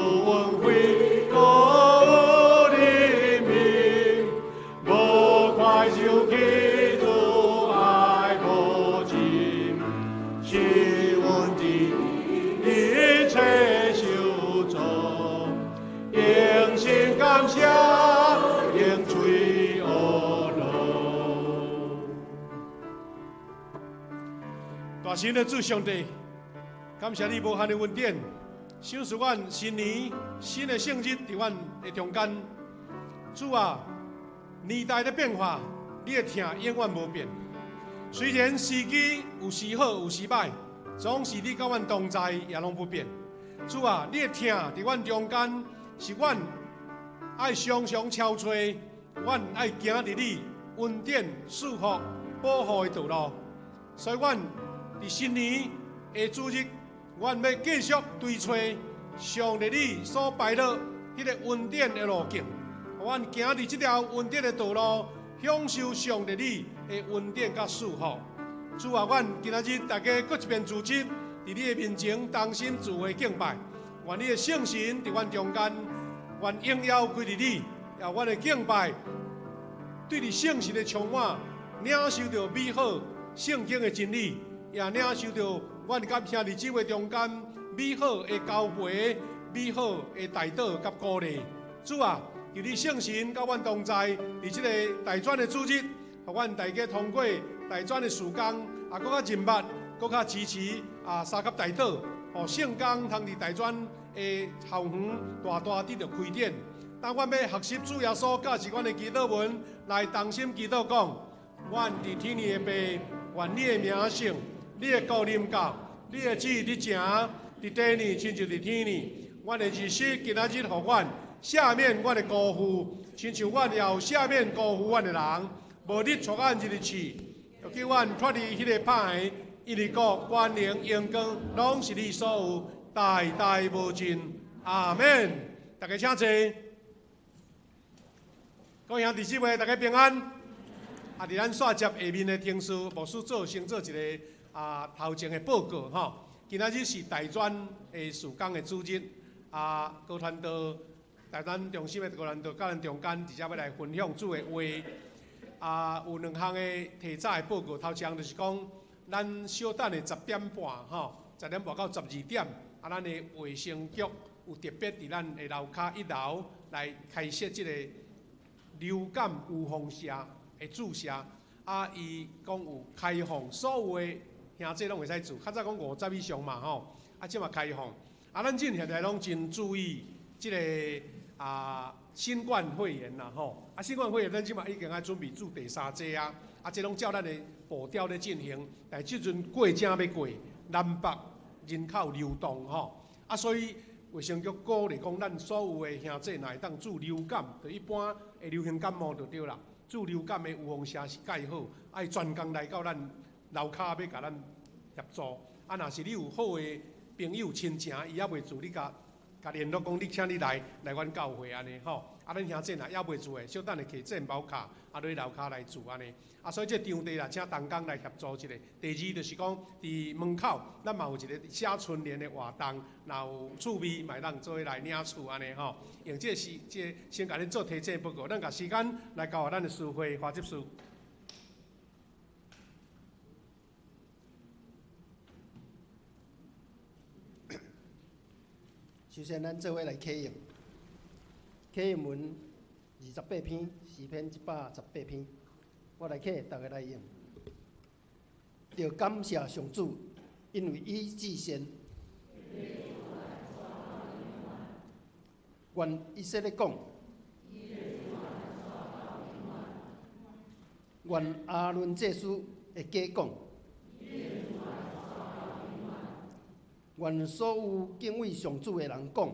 恩惠，阁有怜悯，无快受气，主爱无尽，是阮伫一切受造，用心感谢，用喙学乐。大神的主上帝，感謝你無限的恩典，賞賜阮新年新的聖日佇阮的中間。主啊，年代的變化，你的疼永遠無變。雖然時機有時好有時歹，總是你佮阮同在，也攏不變。主啊，你的疼佇阮中間，是阮愛常常敲揣，阮愛行佇你恩典、祝福、保護的道路。所以，阮佇新年的主日，阮欲繼續追揣上帝你所排落彼個恩典的路徑，阮行佇這條恩典的道路，享受上帝你的恩典佮祝福。主啊，阮今仔日大家閣一遍組織，佇你的面前同心聚會敬拜，願你的聖神佇阮中間，願榮耀歸予你，也阮的敬拜對你聖神的充滿，領受著美好聖經的真理，也領受著阮佮兄弟姊妹中間美好的交陪、美好的代禱佮鼓勵。主啊，求你聖神佮阮同在，佇這个大專的主日，予阮大家通過大專的時間，啊，閣較認捌，閣較支持啊，三級代禱，予聖工通佇大專的校園大大得著開展。當阮欲學習主耶穌教示阮的祈禱文，來同心祈禱講：阮佇天的父，願你的名聖，你的國臨到，你的旨意佇成，佇地呢，親像佇天呢。阮的日食今仔日予阮，赦免阮的辜負，親像阮也有赦免辜負阮的人。無你帶阮入去試，又救阮脫離彼个歹的，因為國、權能、榮光，攏是你所有，代代無盡。阿門。大家請坐。各位兄弟姊妹，大家平安。啊，佇咱煞接下面的程序，牧師做先做一个頭前的報告吼。今仔日是大專的事工的主日，啊，高傳道大專中心的高傳道佮咱中間，直接欲來分享主的話。啊，有兩項的提早的報告，頭一項就是講，咱小等的10點半吼，10點半到12點，啊，咱的衛生局有特別佇咱的樓跤一樓來開設這個流感預防射的注射，啊，伊講有開放，所有的兄弟攏會使注，較早講50以上嘛吼，啊，這馬開放，啊，咱這現在攏真注意這个新冠肺炎啦吼，啊，新冠肺炎咱這馬已經愛準備注第三劑啊，啊，這攏照咱的步調咧進行，但這陣過正欲過，南北人口流動吼，啊，所以衛生局鼓勵講，咱所有的兄弟若會當注流感，就一般的流行感冒就對啦。注流感的預防射是蓋好，愛專工來到咱樓跤欲共咱協助。啊，若是你有好的朋友親情，伊猶未注，你共共聯絡講，你請你來來阮教會按呢吼。啊，恁兄弟若猶未注的，小等下提健保卡，啊，落去樓跤來注按呢。啊，所以這場地啦，請同工來協助一下。第二就是講，佇門口，咱嘛有一个寫春聯的活動，若有趣味，嘛會當做伙來領取按呢吼。用這个時，這个先共恁做提醒報告，咱共時間來交予咱的司會華執事。首先，咱做伙來啟用，啟用文28篇，詩篇118篇，我來啟，逐家來用。著感謝上主，因為伊至善。願以色列講，願亞倫祭司的家講，願所有敬畏上主的人講，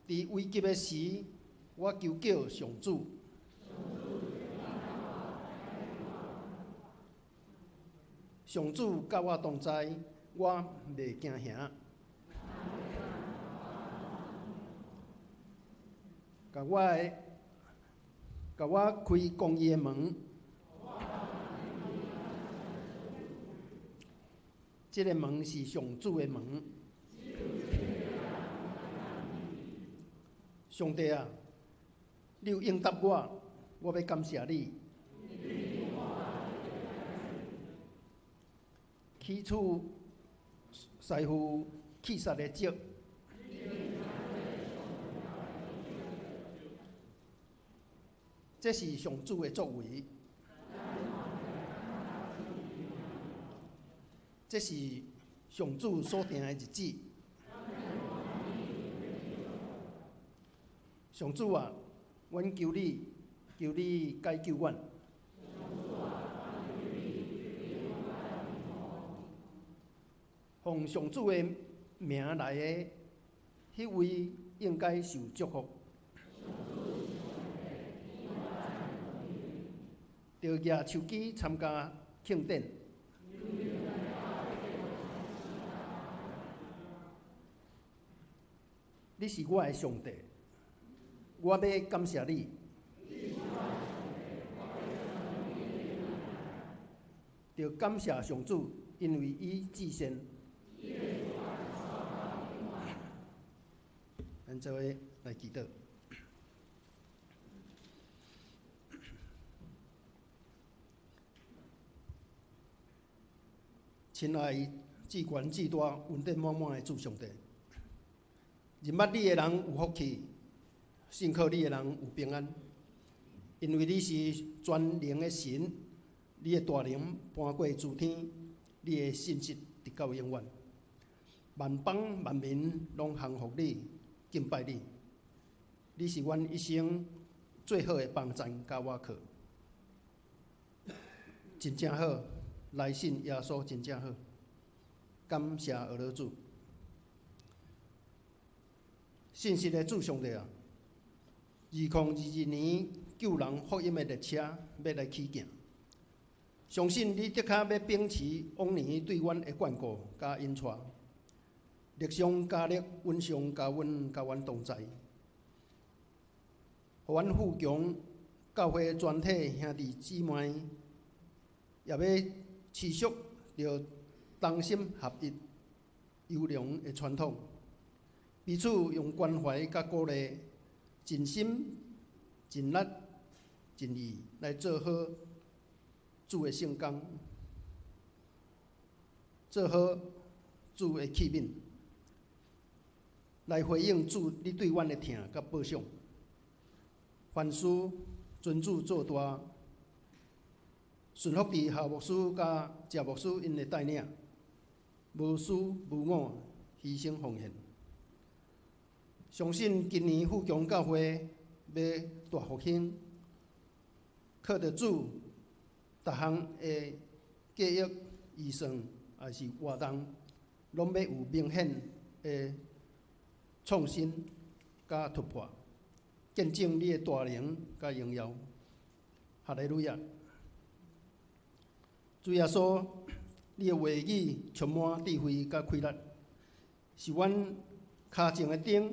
佇危急的時，我求叫上主。上主佮我同在，我袂驚嚇。共我的，共我開公義的門。這个門是上主的門。上帝啊，你有應答我，我欲感謝你。起初師傅去殺的石，這是上主的作為，這是上主所定的日子。上主啊，阮求你，求你解救阮。奉上主的名來的，彼位應該受祝福。著舉手機參加慶典。你是我的上帝，我欲感謝你。著感謝上主，因為伊至善。咱做伙來祈禱。親愛至懸至大、恩典滿滿的主上帝，認捌你的人有福氣，信靠你的人有平安，因為你是全能的神，你的大能搬過諸天，你的信實直到永遠。萬邦萬民攏降服你，敬拜你。你是阮一生最好的幫贊佮倚靠，真正好，來信耶穌真正好，感謝阿老主。信實的主上帝啊，2022年救人福音的列車欲來起行，相信你的確欲秉持往年對阮的眷顧佮引帶，力上加力，恩上加恩，佮阮同在，予阮富強教會全體兄弟姊妹，也欲持續著同心合一優良的傳統，彼此用關懷佮鼓勵，盡心盡力盡意來做好主的聖工，做好主的器皿，來回應主你對阮的疼佮保賞。凡事尊主做大，順服佇夏牧師佮謝牧師𪜶的帶領，無私無我，犧牲奉獻。相信今年富強教會欲大復興，靠著主，逐項的計劃、預算，抑是活動，攏欲有明顯的創新佮突破，見證你的大能佮榮耀。哈利路亞！主耶穌，你的話語充滿智慧佮氣力，是阮跤前的燈，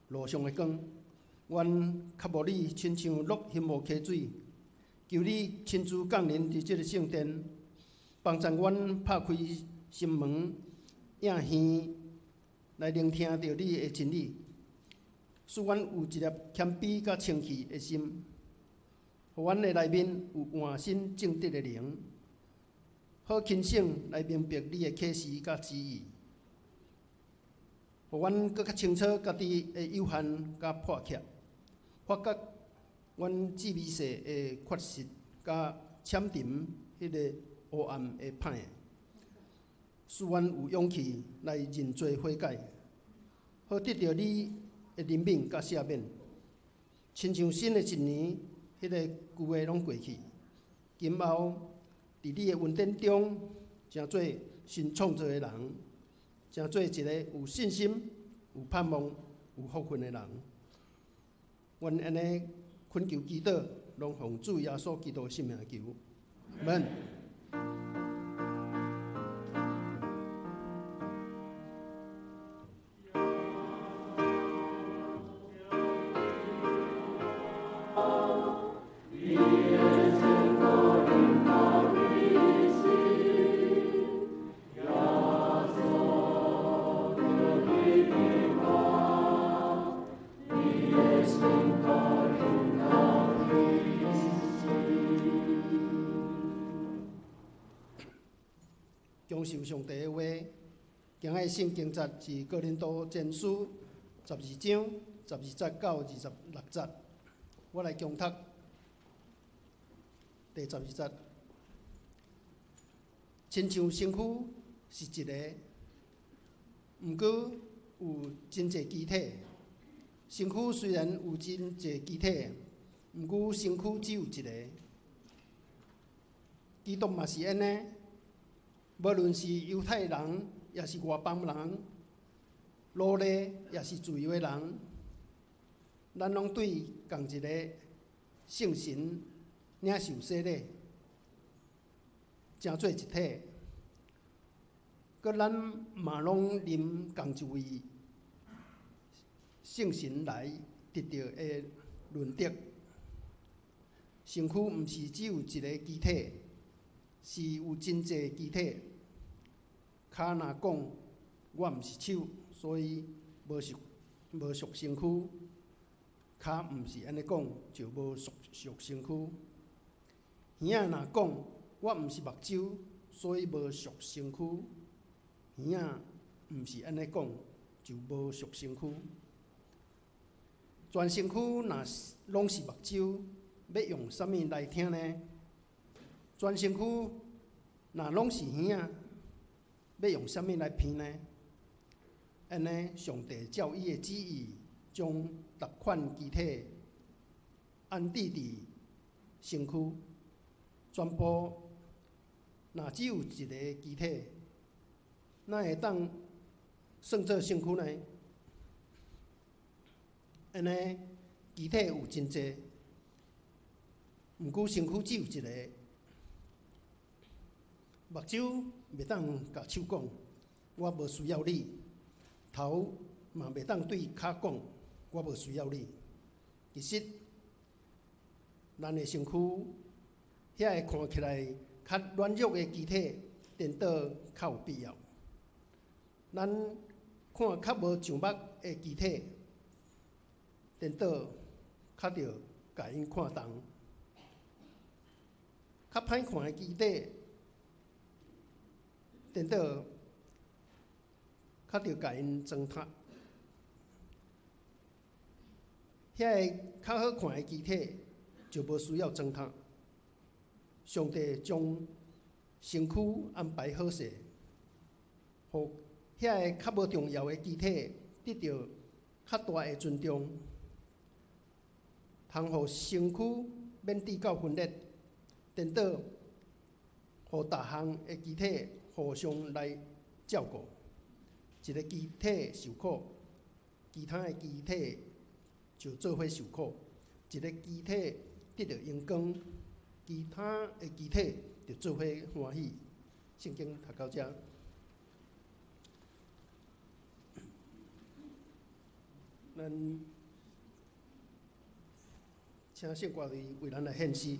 路上的光。阮渴慕你，親像鹿渴慕溪水。求你親自降臨佇這个聖殿，幫助阮拍開心門，向耳來聆聽著你的真理，使阮有一粒謙卑佮清氣的心，予阮的內面有換新正直的靈，好清醒來明白你的啟示佮旨意，予阮閣較清楚家己的有限佮迫切，發覺阮至微細的缺失佮潛沉彼个黑暗的歹，使阮有勇氣來認罪悔改，好得著你的憐憫佮赦免。親像新的一年，彼个舊的攏過去，今後佇你的恩典中，成做新創造的人，成做一个有信心、有盼望、有福分的人。阮按呢懇求祈禱，攏奉主耶穌基督的聖名求，阿們。受上帝的話。今日聖經節是哥林多前書12章12節到26節。我來恭讀第12節。親像身軀是一个，毋過有真濟肢體。身軀雖然有真濟肢體，毋過身軀只有一个。基督嘛是按呢，無論是猶太人，抑是外邦人，奴隸，抑是自由的人，咱攏對仝一个聖神領受洗禮，成做一體。閣咱嘛攏啉仝一位聖神來得著的潤德。身軀毋是只有一个肢體，是有真濟肢體。跤若講我毋是手，所以無屬身軀。跤毋是按呢講，就無屬身軀。耳仔若講我毋是目睭，所以無屬身軀。耳仔毋是按呢講，就無屬身軀。全身軀若攏是目睭，欲用啥物來聽呢？全身軀若攏是耳仔，欲用啥物來鼻呢？按呢，上帝照伊的旨意，將逐款肢體安置佇身軀。全部若只有一個肢體，哪會當算做身軀呢？按呢，肢體有真濟，毋過身軀只有一個。目睭袂當共手講，我無需要你；頭嘛袂當對跤講，我無需要你。其實，咱的身軀遐个看起來較軟弱的肢體，顛倒較有必要。咱看較無上目的肢體，顛倒較著共𪜶看重。較歹看的肢體，顛倒較著共𪜶糟蹋。遐个較好看的肢體，就無需要糟蹋。上帝將身軀安排好勢，予遐个較無重要的肢體得著較大的尊重，通予身軀免致到分裂，顛倒予逐項的肢體互相來照顧。一个肢體受苦，其他的肢體就做伙受苦；一个肢體得著榮光，其他的肢體就做伙歡喜。聖經讀到遮，咱請聖歌隊為咱來獻詩。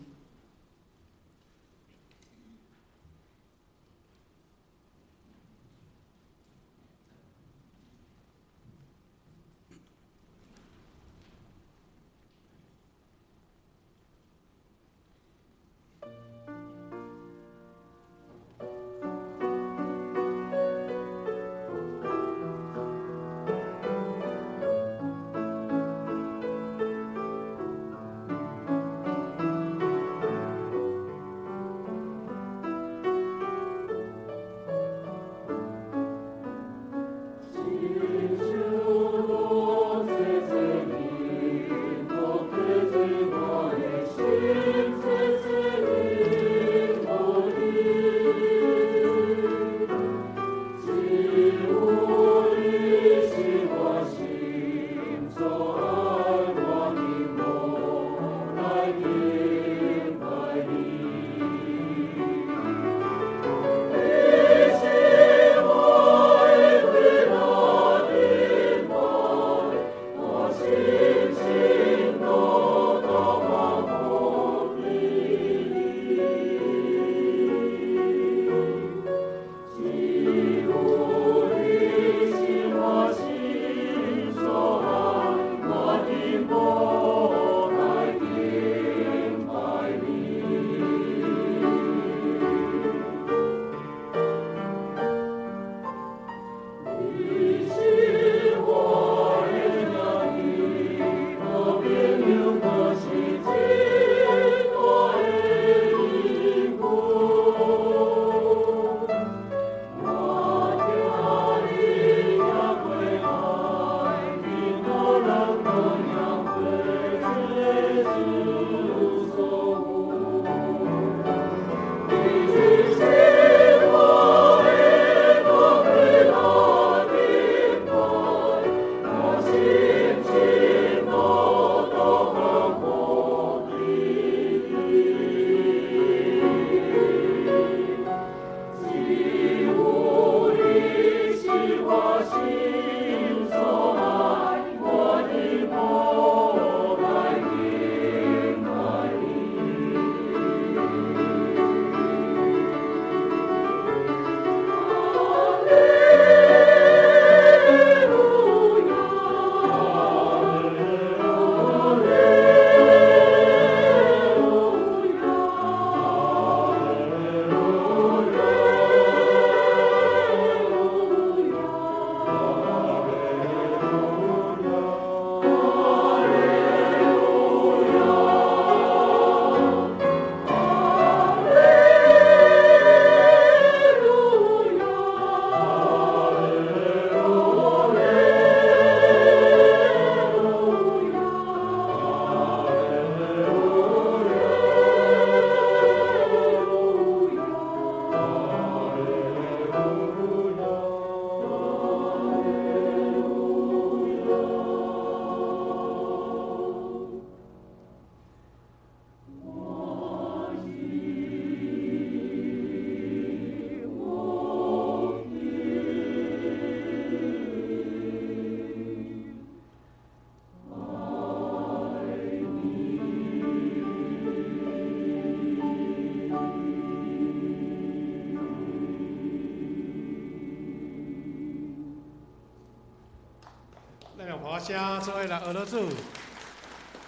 声做伙来学老主，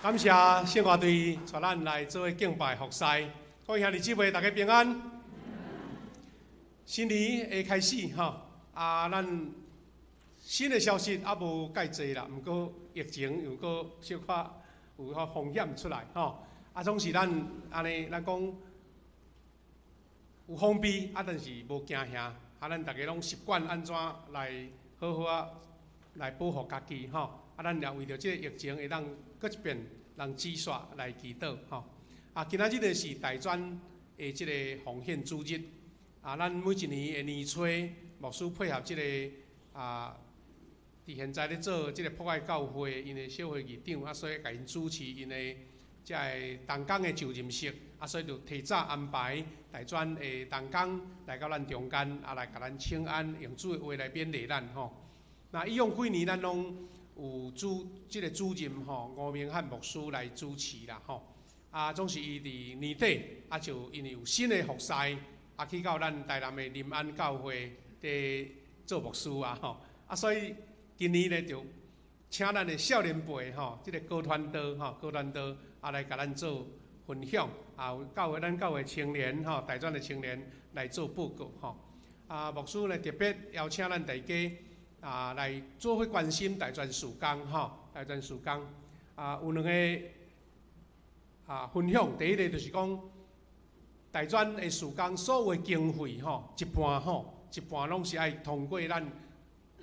感谢圣乐队带咱来做伙敬拜服侍。各位兄弟姊妹，大家平安。新年的开始吼，啊，咱新的消息犹无盖济啦，毋过疫情又阁小可有较风险出来吼。啊，总是咱按呢，咱讲有防备，啊，但是无惊吓，啊，咱逐家拢习惯按怎来好好仔来保护家己吼。啊，咱也为著这个疫情会当阁一遍人持续来祈祷吼。啊，今仔日呢是大专的这个奉献主日。啊，咱每一年的年初，牧师配合这个啊，伫现在咧做这个博爱教会𪜶的小会议长，啊，所以共𪜶主持𪜶的这个同工的就任式，啊，所以就提早安排大专的同工来到咱中间，啊，来共咱请安，用主的话来勉励咱吼。那以往几年咱拢有主这个主任吼，吴明翰牧师来主持啦吼。啊，总是伊伫年底啊，就因为有新的服侍，啊，去到咱台南的林安教会伫做牧师啊吼。啊，所以今年呢就请咱的少年辈吼，这个高传道吼，高传道啊来共咱做分享，啊，有教会咱教会青年吼，大专的青年来做报告吼。啊，牧师呢特别邀请咱大家啊来做伙关心大专事工吼，大专事工啊有两个啊分享，第一个就是讲大专的事工所有的经费吼，一半吼，一半拢是爱通过咱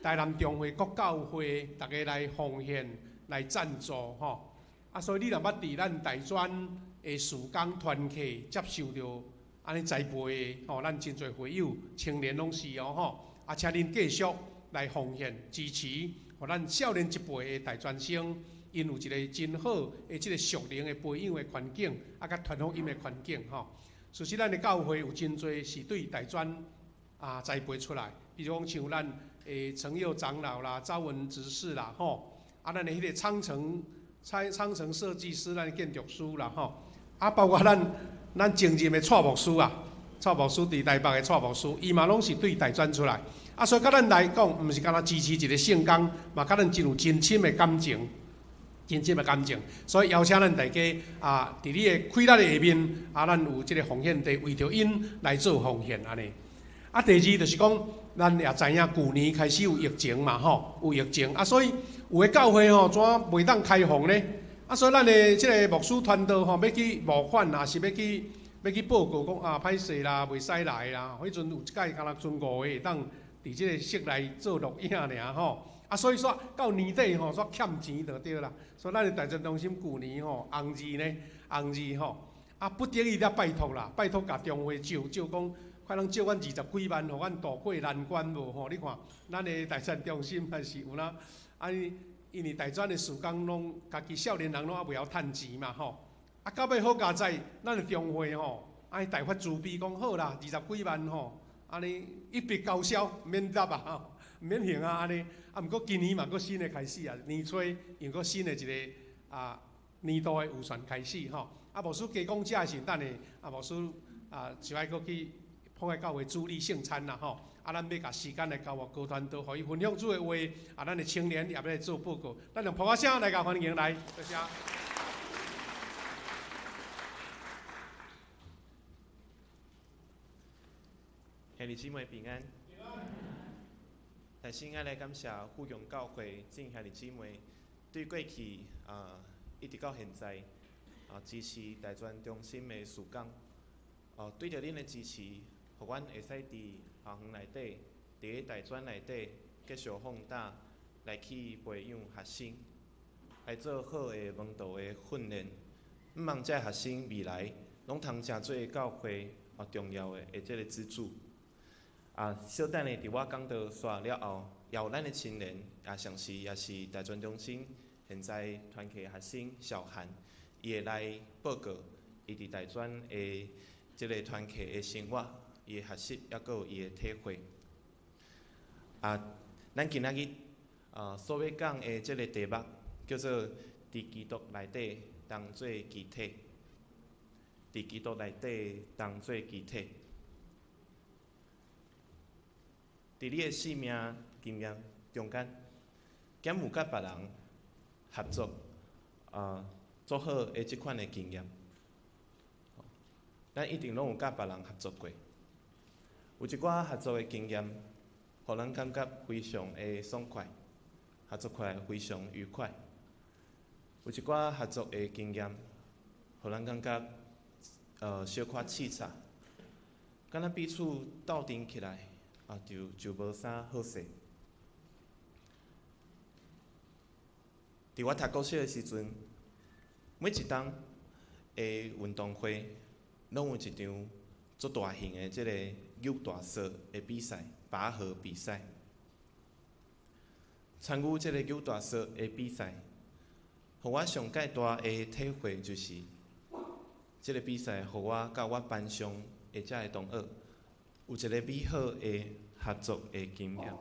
台南中会各教会逐家来奉献、来赞助吼。啊，所以你若捌伫咱大专的事工团契接受著按呢栽培的吼，咱真济会友青年拢是哦吼。啊，请恁继续来奉献支持，予咱少年一辈的大专生，𪜶有一个真好的这个属灵的培养的环境，啊，佮传福音的环境吼。事实咱的教会有真济是对大专啊栽培出来，比如讲像咱的陈佑长老啦、赵文执事啦吼，啊，咱的彼个仓城设计师，咱的建筑师啦吼，啊，包括咱前任的蔡牧师啊，蔡牧师伫台北的蔡牧师，伊嘛拢是对大专出来，啊，所以佮咱来讲，毋是干焦支持一个圣工，嘛佮咱真有真深的感情，真深的感情。所以邀请咱大家啊，伫你的气力的下面，啊，咱有这个奉献地，为著𪜶来做奉献按呢。啊，第二就是讲，咱也知影旧年开始有疫情嘛吼，有疫情啊，所以有的教会吼，怎袂当开放呢？啊，所以咱的这个牧师团队吼，欲去募款，也是欲去报告讲啊，歹势啦，袂使来啦。彼阵有一届敢若賰五个会当伫这个室内做录影尔吼。啊，所以说到年底吼，煞欠钱就对啦。所以咱的大专中心旧年吼，红字呢，红字吼，啊，不得已才拜托啦，拜托共中会借借讲。看拢借阮20几万，予阮渡过难关无吼？你看，咱的大专中心还是有哪？啊，因为大专的事工拢家己少年人拢犹袂晓趁钱嘛吼。啊，到尾好佳哉，咱的中会吼，按呢大发慈悲讲好啦，20几万吼，按呢一笔勾销，免纳啊吼。毋免还啊按呢。啊，毋過今年嘛，閣新的開始啊，年初用閣新的一个年度的預算開始吼。啊，牧師加講遮的時，等下啊，牧師啊就愛閣去博愛教會主禮聖餐啦吼。啊，咱欲共時間來交予高傳道，予伊分享主的話。啊，咱的青年也欲來做報告。咱用噗仔聲來共歡迎來，多謝。兄弟姊妹平安。首先，愛來感謝富強教會眾兄弟姊妹對過去一直到現在支持大專中心的事工。哦，對著恁的支持，予阮會使佇校園內底，佇咧大專內底繼續放膽來去培養學生，來做好的門徒的訓練。向望這學生未來攏通成做教會重要的這个支柱。啊，小等下佇我講道煞了後，也有咱的青年，也同時也是大專中心現在團契學生小韓，伊會來報告伊佇大專的這个團契的生活，伊的學習，抑閣有伊的體會。啊，咱今仔日所欲講的這个題目叫做佇基督內底當做肢體，佇基督內底當做肢體。佇你的生命經驗中間，敢有佮別人合作做好的這款的經驗？咱一定攏有佮別人合作過，有一寡合作的經驗，予咱感覺非常的爽快，合作起來非常愉快。有一寡合作的經驗，予咱感覺小可刺差，敢若彼此鬥陣起來。啊，就無啥好勢。佇我讀國小的時陣，每一冬的運動會，攏有一場足大型的這个扭大索的比賽，拔河比賽。參與這个扭大索的比賽，予我上蓋大的體會就是，這个比賽予我佮我班上的這个同學，有一个美好的合作的經驗。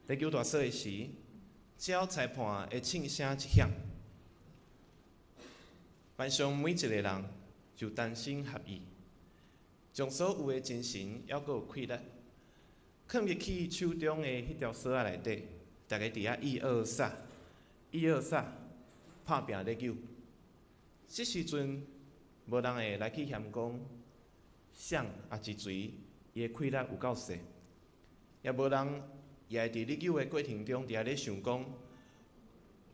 佇扭大索的時，只要裁判的槍聲一響，班上每一個人就同心合意，將所有的精神抑閣有氣力，囥入去手中的彼條索仔內底，逐家佇遐一二三，一二三，拍拚咧扭。這時陣，無人會來去嫌講。誰抑是誰，伊的氣力有夠細，也無人也會佇咧扭的過程中，佇遐咧想講，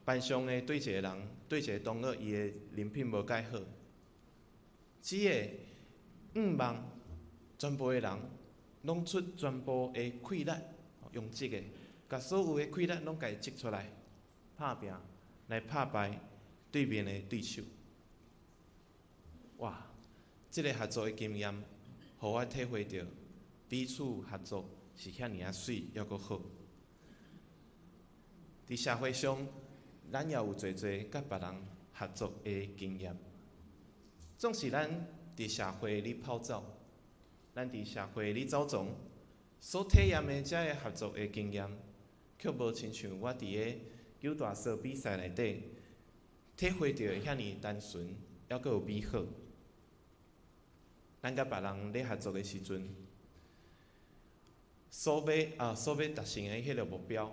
班上的對一個人，對一個同學，伊的人品無蓋好。只會向望全部的人，攏出全部的氣力，用這个，共所有的氣力攏共伊擠出來，拍拚來拍敗對面的對手。哇！這个合作的經驗，予我體會著彼此合作是遐爾仔媠，抑閣好。佇社會上，咱也有濟濟佮別人合作的經驗。總是咱佇社會裡跑走，咱佇社會裡走傱，所體驗的這个合作的經驗，卻無親像我佇咧扭大索比賽內底體會著的遐爾單純，抑閣有美好。咱佮別人咧合作的時陣，所欲達成的彼个目標，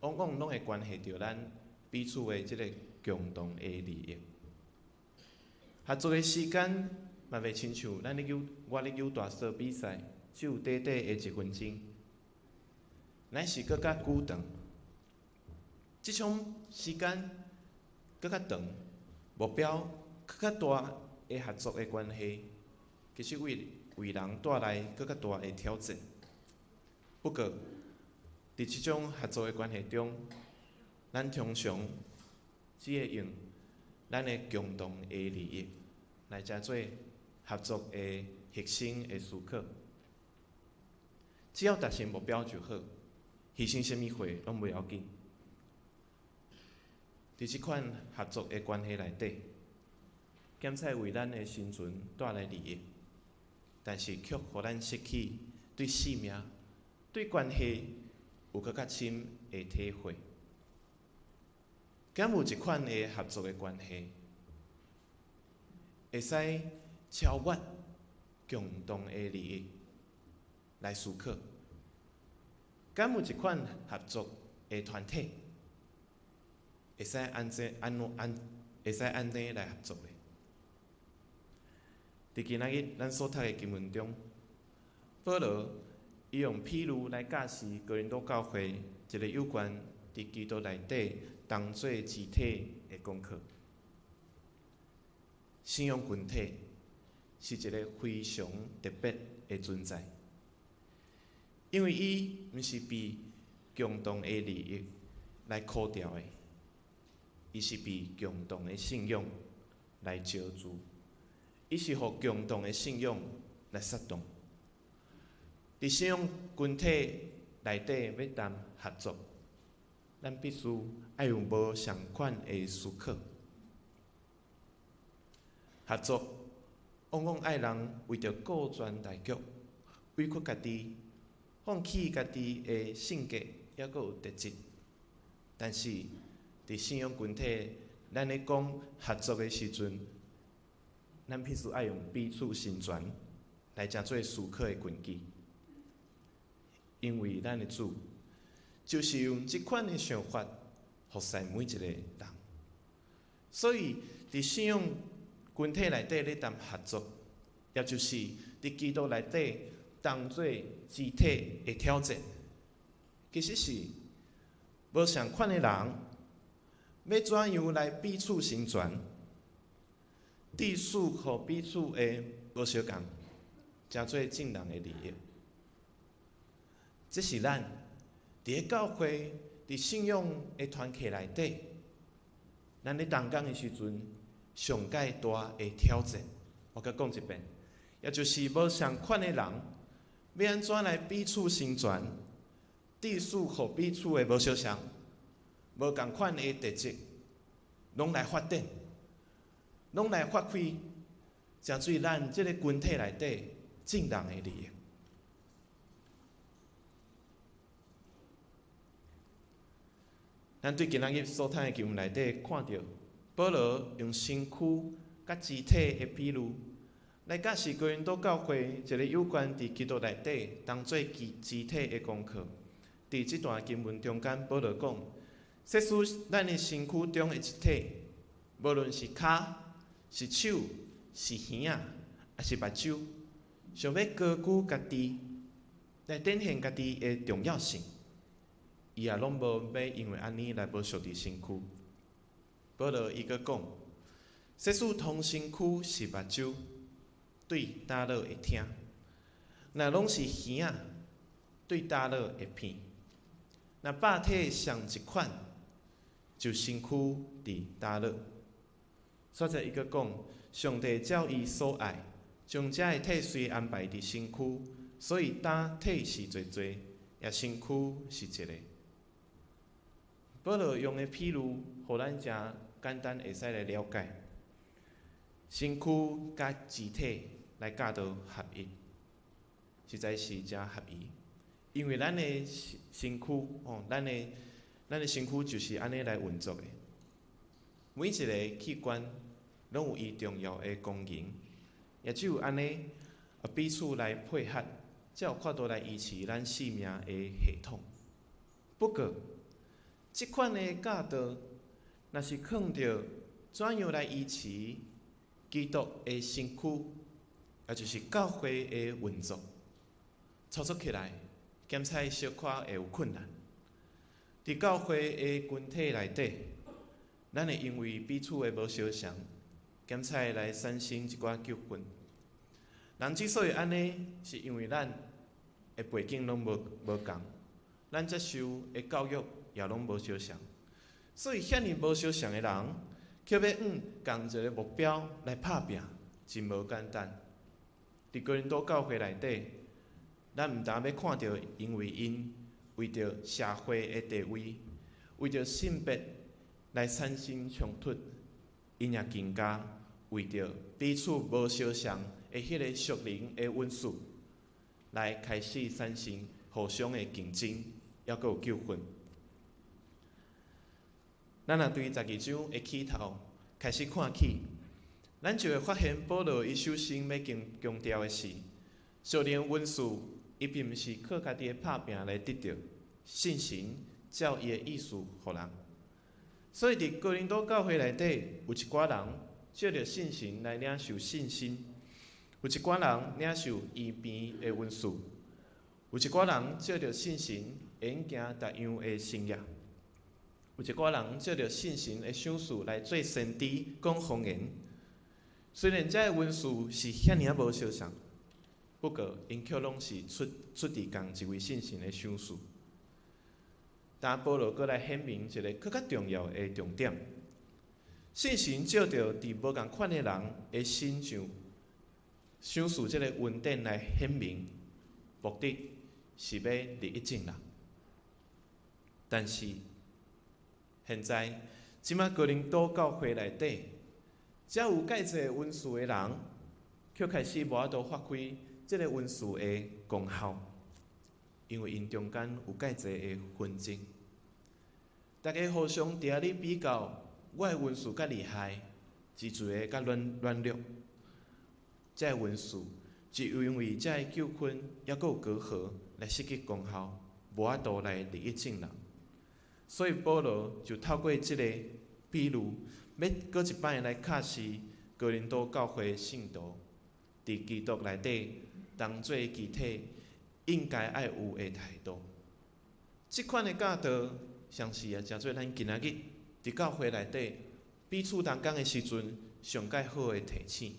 往往攏會關係著咱彼此的這个共同的利益。合作的時間嘛袂親像咱咧扭，我咧扭大索比賽，只有短短的一分鐘，乃是閣較久長。這種時間閣較長，目標閣較大的合作的關係。其實為為人帶來閣較大的挑戰。不過，佇這種合作的關係中，咱通常只會用咱的共同的利益來成做合作的核心的思考。只要達成目標就好，犧牲啥物貨攏袂要緊。佇這款合作的關係內底，減菜為咱的生存帶來利益，但是卻予咱失去對生命對關係有閣較深的體會。敢有一款的合作的關係，會使超越共同的利益來思考？敢有一款合作的團體，會使按怎按怎按會使按呢來合作的？佇今仔日咱所讀的經文中，保羅伊用譬喻來教示哥林多教會一个有關佇基督內底同做肢體的功課。信仰群體是一个非常特別的存在，因為伊毋是被共同的利益來箍牢的，伊是被共同的信仰來招聚，伊是予共同的信仰來煽動。佇信仰群體內底欲談合作，咱必須愛有無仝款的思考。合作往往愛人為著顧全大局，委屈家己，放棄家己的性格，猶閣有特質。但是，佇信仰群體，咱咧講合作的時陣，咱必須愛用彼此成全來成做思考的根基。因為咱的主就是用這款的想法服侍每一个人，所以佇信仰群體內底咧談合作，也就是佇基督內底當做肢體的挑戰，其實是無仝款的人，欲怎樣來彼此成全，致使予彼此的無相仝，成做眾人的利益。這是咱佇个教會、佇信仰的團契內底，咱咧同工的時陣，上蓋大的挑戰。我閣講一遍，也就是無仝款的人，欲按怎來彼此成全，致使予彼此的無相仝、無仝款的特質，攏來發展，攏來發揮，成做咱這个群體內底眾人的利益。咱對今仔日所讀的經文內底看著，保羅用身軀佮肢體的比喻，來教示哥林多教會一个有關佇基督內底當做肢體的功課。佇這段經文中間，保羅講，即使咱的身軀中的一體，無論是跤、是手、是耳仔，抑是目睭，想欲高舉家己，來展現家己的重要性，伊也攏無欲因為按呢來無屬佇身軀。保羅伊閣講，即使通身軀是目睭，對膽腦會聽；若攏是耳仔，對膽腦會鼻。若百體仝一款，就身軀佇膽腦。煞再伊閣講，上帝照伊所愛，將這个體隨安排佇身軀，所以膽體是濟濟，也身軀是一个。保羅用的譬喻，予咱誠簡單會使來了解，身軀佮肢體來教導合一，實在是誠合宜。因為咱的身軀，哦，咱的身軀就是按呢來運作的。每一个器官攏有伊重要的功能，也只有按呢，彼此來配合，才有法度來維持咱生命的系統。不過，這款的教導，若是囥著怎樣來維持基督的身軀，也就是教會的運作，操作起來，檢採小可會有困難。佇教會的群體內底，咱會因為彼此的無相仝，檢採來產生一寡糾紛。人之所以按呢，是因為咱的背景攏無仝，咱接受的教育也攏無相仝，所以遐爾無相仝的人，卻欲向仝一個目標來拍拚，真無簡單。佇哥林多教會內底，咱毋但欲看著因為𪜶為著社會的地位、為著性別來產生衝突，𪜶也更加為著彼此無相仝的彼个屬靈的恩賜，來開始產生互相的竞爭，抑閣有糾紛。咱若對12章的起頭開始看起，咱就會發現保羅伊首先欲強強調的是，屬靈恩賜，伊並毋是靠家己的拍拚來得著，聖神照伊的意思予人。所以佇哥林多教會內底，有一寡人藉著聖神來領受信心，有一寡人領受醫病的恩賜，有一寡人藉著聖神會用行特樣的神跡，有一寡人藉著聖神的賞賜來做先知講方言。雖然這个恩賜是遐爾仔無相仝，不過𪜶卻攏是出出佇仝一位聖神的賞賜。但保羅閣來顯明一个閣較重要的重點：聖神照著佇無仝款的人的身上賞賜這个恩典來顯明，目的是欲利益眾人。但是現在，這馬哥林多教會內底，遮有蓋濟恩賜的人，卻開始無法度發揮這个恩賜的功效，因為𪜶中間有蓋濟的紛爭。大家互相佇遐咧比較，我的恩賜較厲害，自在的佮軟軟弱。這个恩賜就因為這个糾紛，抑閣有隔閡來失去功效，無法度來利益眾人。所以保羅就透過這个比喻，欲閣一擺來教示哥林多教會聖徒，佇基督內底當做肢體應該愛有的態度。這款的教導，相信也誠做咱今仔日佇教會內底彼此同工的時陣，上蓋好的提醒。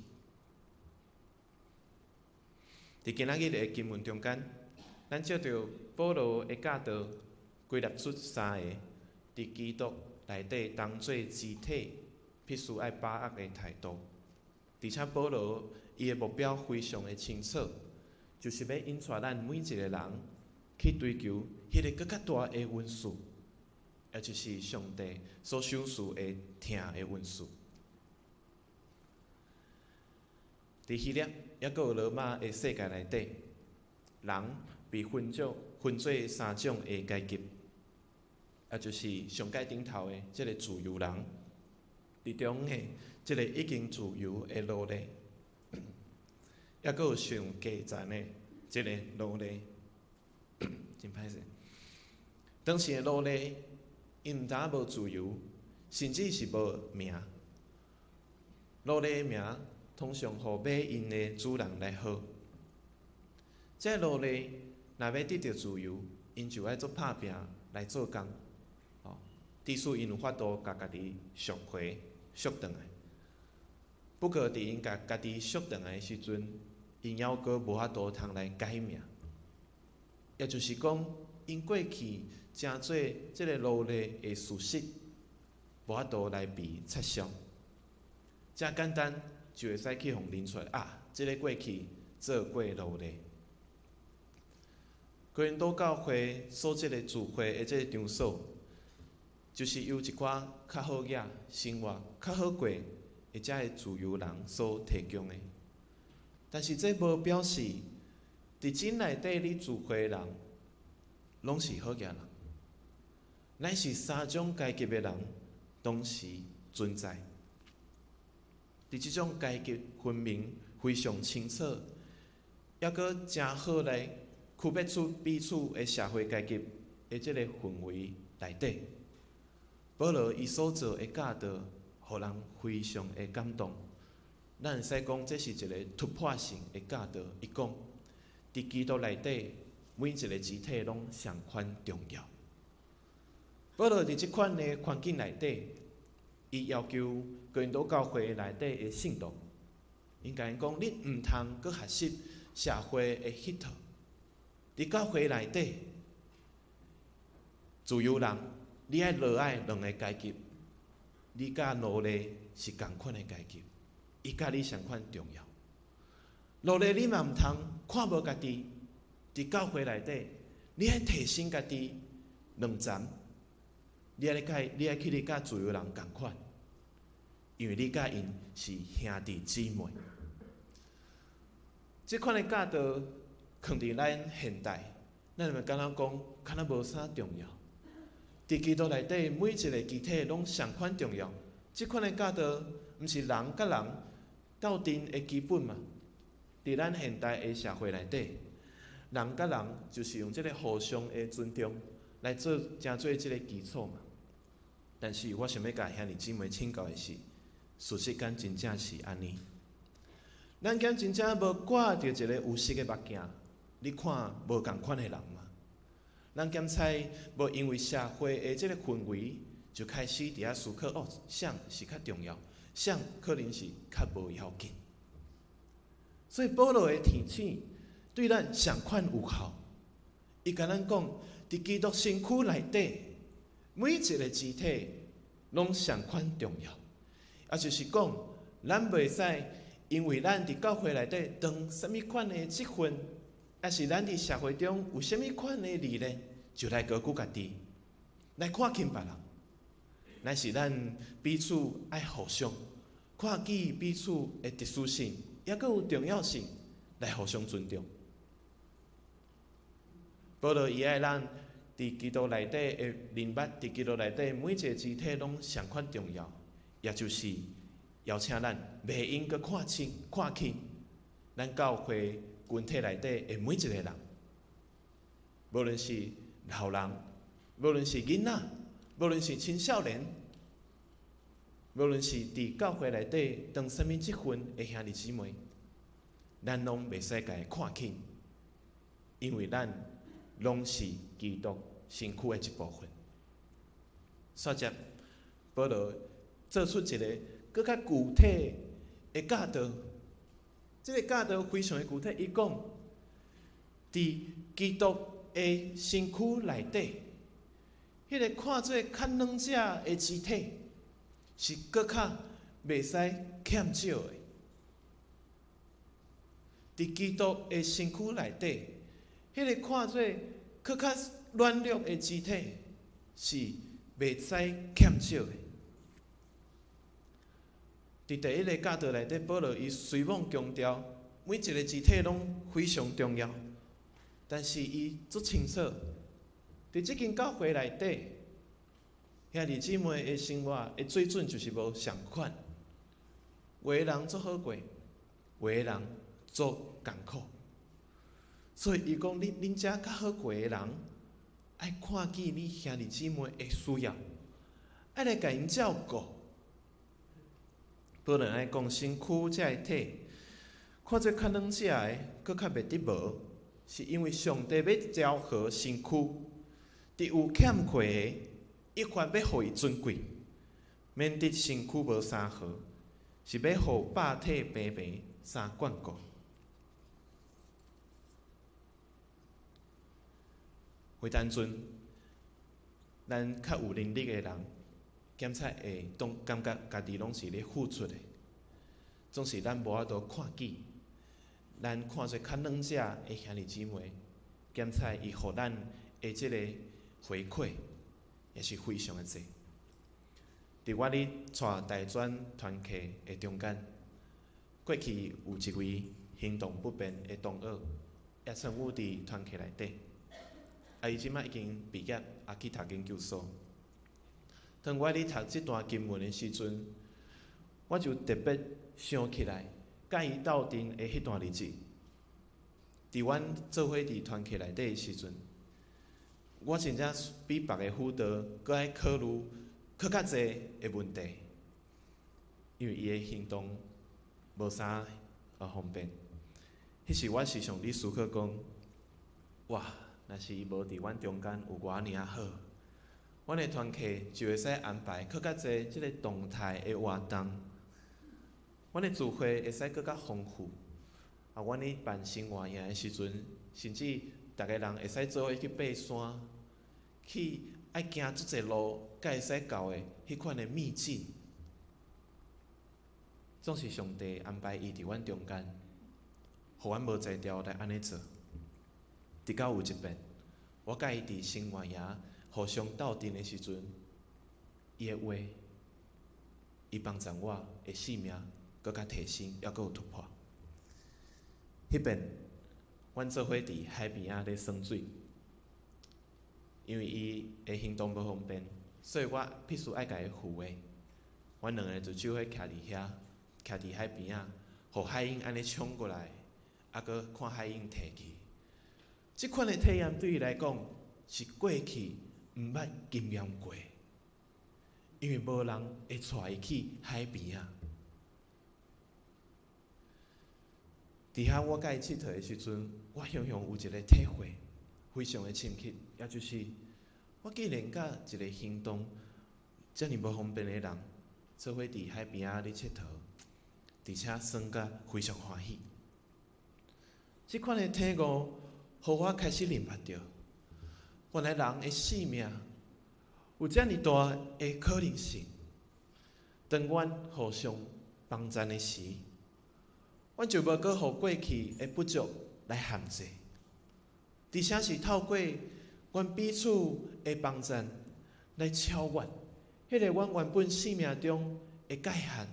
佇今仔日的經文中間，咱藉著保羅的教導，歸納出三个佇基督內底當做肢體必須愛把握的態度。而且保羅伊的目標非常的清楚，就是欲引帶咱每一个人去追求彼个閣較大的恩賜，也就是上帝所賞賜的疼的恩賜。佇希臘，抑閣有羅馬的世界內底，人被分做三種的階級，也就是上蓋頂頭的這个自由人，佇中的這个已經自由的奴隸，抑閣有上低層的這个奴隸，真歹勢。當時的奴隸，𪜶毋但無自由，甚至是無名。奴隸的名通常予買𪜶的主人來號。這个奴隸若欲得著自由，𪜶就愛做拍拚來做工，哦，至使𪜶有法度共家己贖回、贖轉來。不過，佇𪜶共家己贖轉來的時陣，𪜶猶閣無法度通來改名。也就是講，𪜶過去成做這个奴隸的事實，無法度來被撤銷。誠簡單，就會使去予認出來啊！這个過去做過奴隸。哥林多教會所這个聚會的這个場所，就是由一寡較好額、生活較好過的這个自由人所提供的。但是這無表示，佇這內底咧聚會的人，攏是好額人，乃是三種階級的人同時存在。佇這種階級分明非常清楚，抑閣誠好來區別出彼此的社會階級的這个氛圍內底，保羅伊所做的教導，予人非常的感動。咱會使講，這是一个突破性的教導。伊講，佇基督內底，每一个肢體攏相款重要。保羅佇這款的環境內底，伊要求哥林多教會內底的聖徒，𪜶共𪜶講：你毋通閣學習社會的彼套。佇教會內底，自由人，你愛落愛兩个階級，你佮奴隸是仝款的階級，伊佮你相款重要。奴隸你嘛毋通看無家己，佇教會內底，你愛提升家己兩層，你愛去你佮自由人仝款，因為你佮𪜶是兄弟姊妹。這款的教導，放佇咱現代，咱會感覺講，敢若無啥重要。佇基督內底，每一個肢體攏仝款重要。這款的教導，毋是人佮人鬥陣的基本嘛？佇咱現代的社會內底，人佮人就是用這个互相的尊重來做，成做這个基礎嘛。但是我想欲共兄弟姊妹請教的是，事實敢真正是按呢？咱敢真正無掛著一个有色的目鏡，咧看無仝款的人嗎？咱敢猜無因為社會的這个氛圍，就開始佇遐思考哦，啥是較重要，啥可能是較無要緊。所以保羅的提醒對咱仝款有效。伊共咱講，佇基督身軀內底，每一个肢體攏仝款重要。也就是講，咱袂使因為咱佇教會內底當啥物款的職分，抑是咱佇社會中有啥物款的歷練，就來高舉家己，來看輕別人。乃是咱彼此愛互相看見彼此的特殊性，抑閣有重要性，來互相尊重。保羅伊愛咱佇基督內底的認捌，佇基督內底每一个肢體攏仝款重要，也就是邀請咱袂用閣看輕看輕咱教會群體內底的每一個人，無論是老人，無論是囡仔，無論是青少年，無論是佇教會內底當啥物職分的兄弟姊妹，咱攏袂使共伊看輕，因為咱攏是基督身軀的一部分。煞接，保羅做出一个閣較具體的教導，這个教導非常的具體。伊講，佇基督的身軀內底，彼个看做較軟者的肢體，是閣較袂使欠少的。佇基督的身軀內底，彼个看做閣較軟弱的肢體，是袂使欠少的。佇第一个教導內底，保羅伊雖罔強調每一个肢體攏非常重要，但是伊足清楚，佇這間教會內底，兄弟姊妹的生活的水準就是無仝款，有的人足好過，有的人足艱苦。所以伊講，恁遮較好過的人，愛看見你兄弟姊妹的需要，愛來共𪜶照顧。保羅愛講身軀這个體，看做較軟者的，閣較袂得無，是因為上帝欲調和身軀，佇有欠缺的，益發欲予伊尊貴，免得身軀無相和，是欲予百體平平相眷顧。會當陣，咱較有能力的人，檢查會當感覺家己攏是咧付出的，總是咱無法度看見，咱看做較軟者的兄弟姊妹，檢查伊予咱的這個回饋，也是非常的濟。佇我咧帶大專團契的中間，過去有一位行動不便的同學，也參與佇團契內底。啊，伊這擺已經畢業，啊去讀研究所。當我咧讀這段經文的時陣，我就特別想起來，佮伊鬥陣的彼段日子。佇阮做伙佇團契內底的時陣，我真正比別个輔導閣愛考慮閣較濟的問題，因為伊的行動無啥方便。彼時我時常咧思考講，哇！若是伊無佇阮中間有偌爾仔好，阮的團契就會使安排閣較濟這个動態的活動，阮的聚會會使閣較豐富。啊，阮咧辦生活營的時陣，甚至逐个人會使做伙去爬山，去愛行足濟路，才會使到的彼款的秘境，總是上帝安排伊佇阮中間，予阮無才調來按呢做。直到有一遍，我佮伊佇生活營互相鬥陣的時陣，伊的話，伊幫助我的性命閣較提升，猶閣有突破。彼遍，阮做伙佇海邊仔咧耍水，因為伊的行動無方便，所以我必須愛共伊扶的。阮兩个就做伙徛佇遐，徛佇海邊仔，予海湧按呢衝過來，啊，閣看海湧退去。這款的體驗對伊來講是過去毋捌經驗過，因為無人會帶伊去海邊仔。佇遐我佮伊𨑨迌的時陣，我雄雄有一个體會，非常的深刻，也就是我竟然佮一个行動遮爾無方便的人，做伙佇海邊仔咧𨑨迌，而且耍甲非常歡喜。這款的體悟，予我開始明白著，原來人的生命有遮爾大的可能性。當阮互相幫贊的時，阮就無閣予過去的不足來限制，而且是透過阮彼此的幫贊來超越彼个阮原本生命中的界限。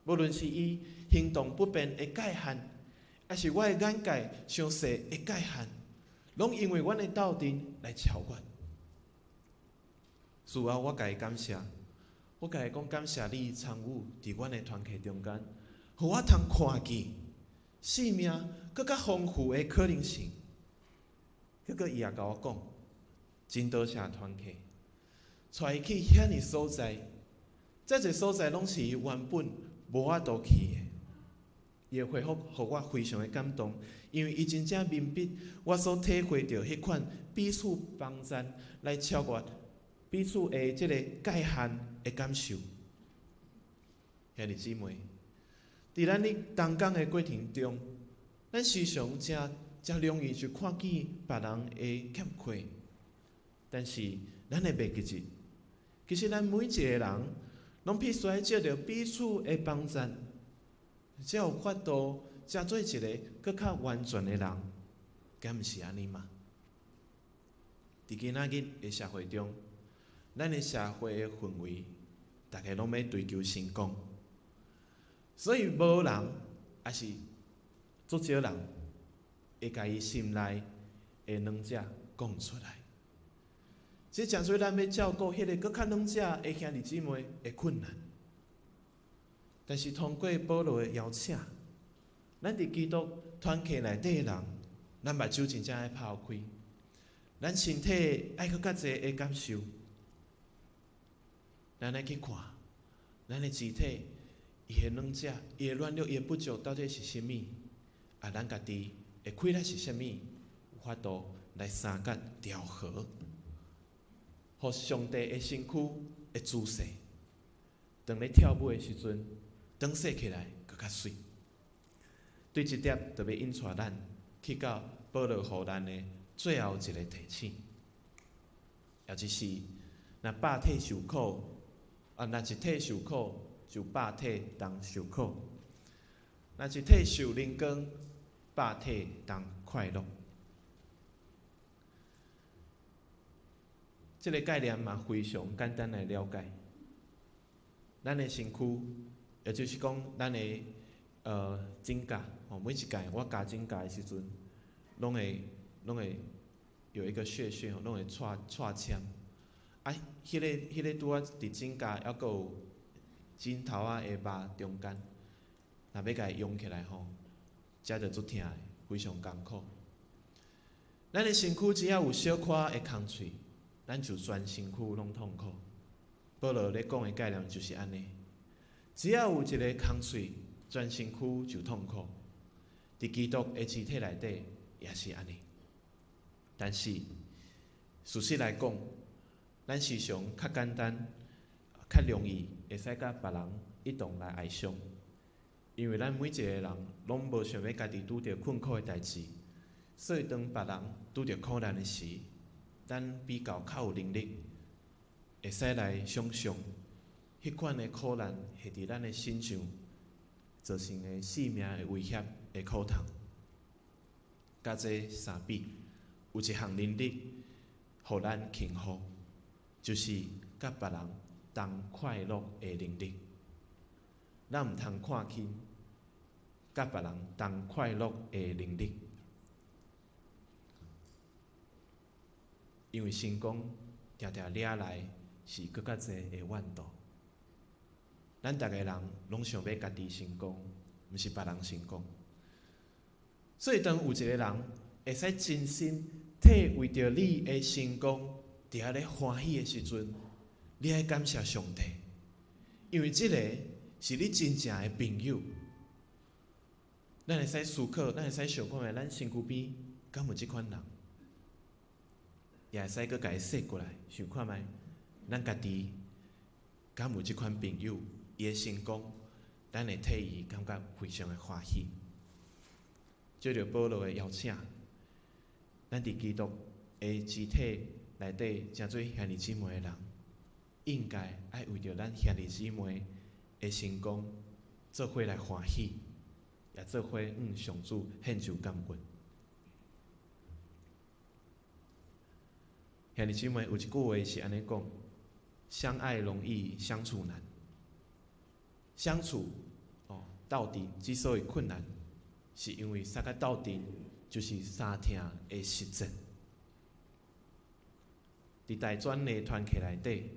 無論是伊行動不便的界限，抑是我的眼界傷細的界限，攏因為阮的鬥陣來超越。事後我共伊感謝，我共伊講感謝你參與佇阮的團契中間，予我通看見生命閣較豐富的可能性。結果伊也共我講，真多謝團契，帶伊去遐爾所在，這濟所在攏是伊原本無法度去的。伊的回覆予我非常的感動，因為伊真正明白我所體會著彼款彼此幫贊來超越彼此的這个界限的感受。兄弟姊妹，佇咱咧同工的過程中，咱時常誠誠容易就看見別人的欠缺，但是咱會袂記得，其實咱每一个人攏必須愛藉著彼此的幫贊，才有法度成做一个閣較完全的人，敢毋是按呢嗎？佇今仔日的社會中，咱的社會的氛圍，逐家攏欲追求成功，所以無人，抑是足少人會共伊心內的軟弱講出來。這誠做咱欲照顧彼个閣較軟弱的兄弟姊妹的困難。但是通過保羅的邀請，咱佇基督團契內底的人，咱目睭真正愛拍予開，咱身體愛閣較濟的感受，咱愛去看，咱的肢體，伊的軟弱、伊的軟弱、伊的不足，到底是啥物？啊，咱家己的氣力是啥物？有法度來相佮調和，予上帝的身軀的姿勢，當咧跳舞的時陣，當踅起來閣較媠。對這點，就欲引帶咱去到保羅予咱的最後一个提醒，也就是若百體受苦，啊，若一體受苦，就百體同受苦；若一體受靈光，百體同快樂。這个概念嘛非常簡單來了解。咱的身軀，也就是講，咱的指甲，吼，每一屆我咬指甲的時陣，攏會有一個屑屑吼，攏會掣掣籤。啊，彼个拄仔佇指甲猶閣有指頭仔的肉中間，若欲共伊用起來吼，遮就足疼的，非常艱苦。咱的身軀只要有小可的空喙，咱就全身軀攏痛苦。保羅咧講的概念就是按呢，只要有一個空喙，全身軀就痛苦。佇基督的肢體內底也是按呢。但是事實來講，咱時常較簡單、較容易會使佮別人一同來哀傷，因為咱每一個人攏無想欲家己拄著困苦的代誌，所以當別人拄著苦難的時，咱比較較有能力，會使來想像彼款的苦難會佇咱的身上造成的性命的威脅的苦痛。佮這相比，有一項能力，予咱輕浮，就是佮別人同快樂的能力。咱毋通看輕佮別人同快樂的能力，因為成功定定掠來是閣較濟的怨妒。咱逐个人攏想欲家己成功，毋是別人成功。所以當有一個人會使真心替為著你的成功，佇遐咧歡喜的時陣，你愛感謝上帝，因為這個是你真正的朋友。咱會使思考，咱會使想看覓，咱身軀邊敢有這款人，也會使閣共伊說過來，想看覓，咱家己敢有這款朋友，伊的成功，咱會替伊感覺非常的歡喜。借著保羅的邀請，咱佇基督的肢體內底，成做兄弟姊妹的人，應該愛為著咱兄弟姊妹的成功，做伙來歡喜，也做伙向上主獻上感恩。兄弟姊妹，有一句話是按呢講：相愛容易相處難。相處哦，鬥陣之所以困難，是因為相佮鬥陣就是相疼的實踐。佇大專的團契內底，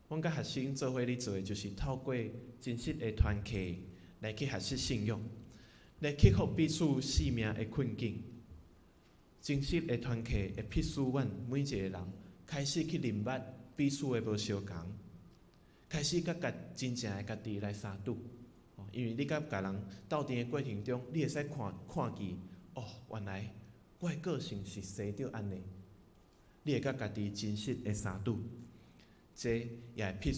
阮佮學生做伙咧做的，就是透過真實的團契來去學習信仰，來克服彼此生命的困境。真實的團契會迫使阮每一個人開始去認捌彼此的無相仝，開始佮家真正的家己來相拄。因為你佮別人鬥陣的過程中，你會使看看見，哦，原來我的個性是生著按呢。你會佮家己真實的相拄，這也會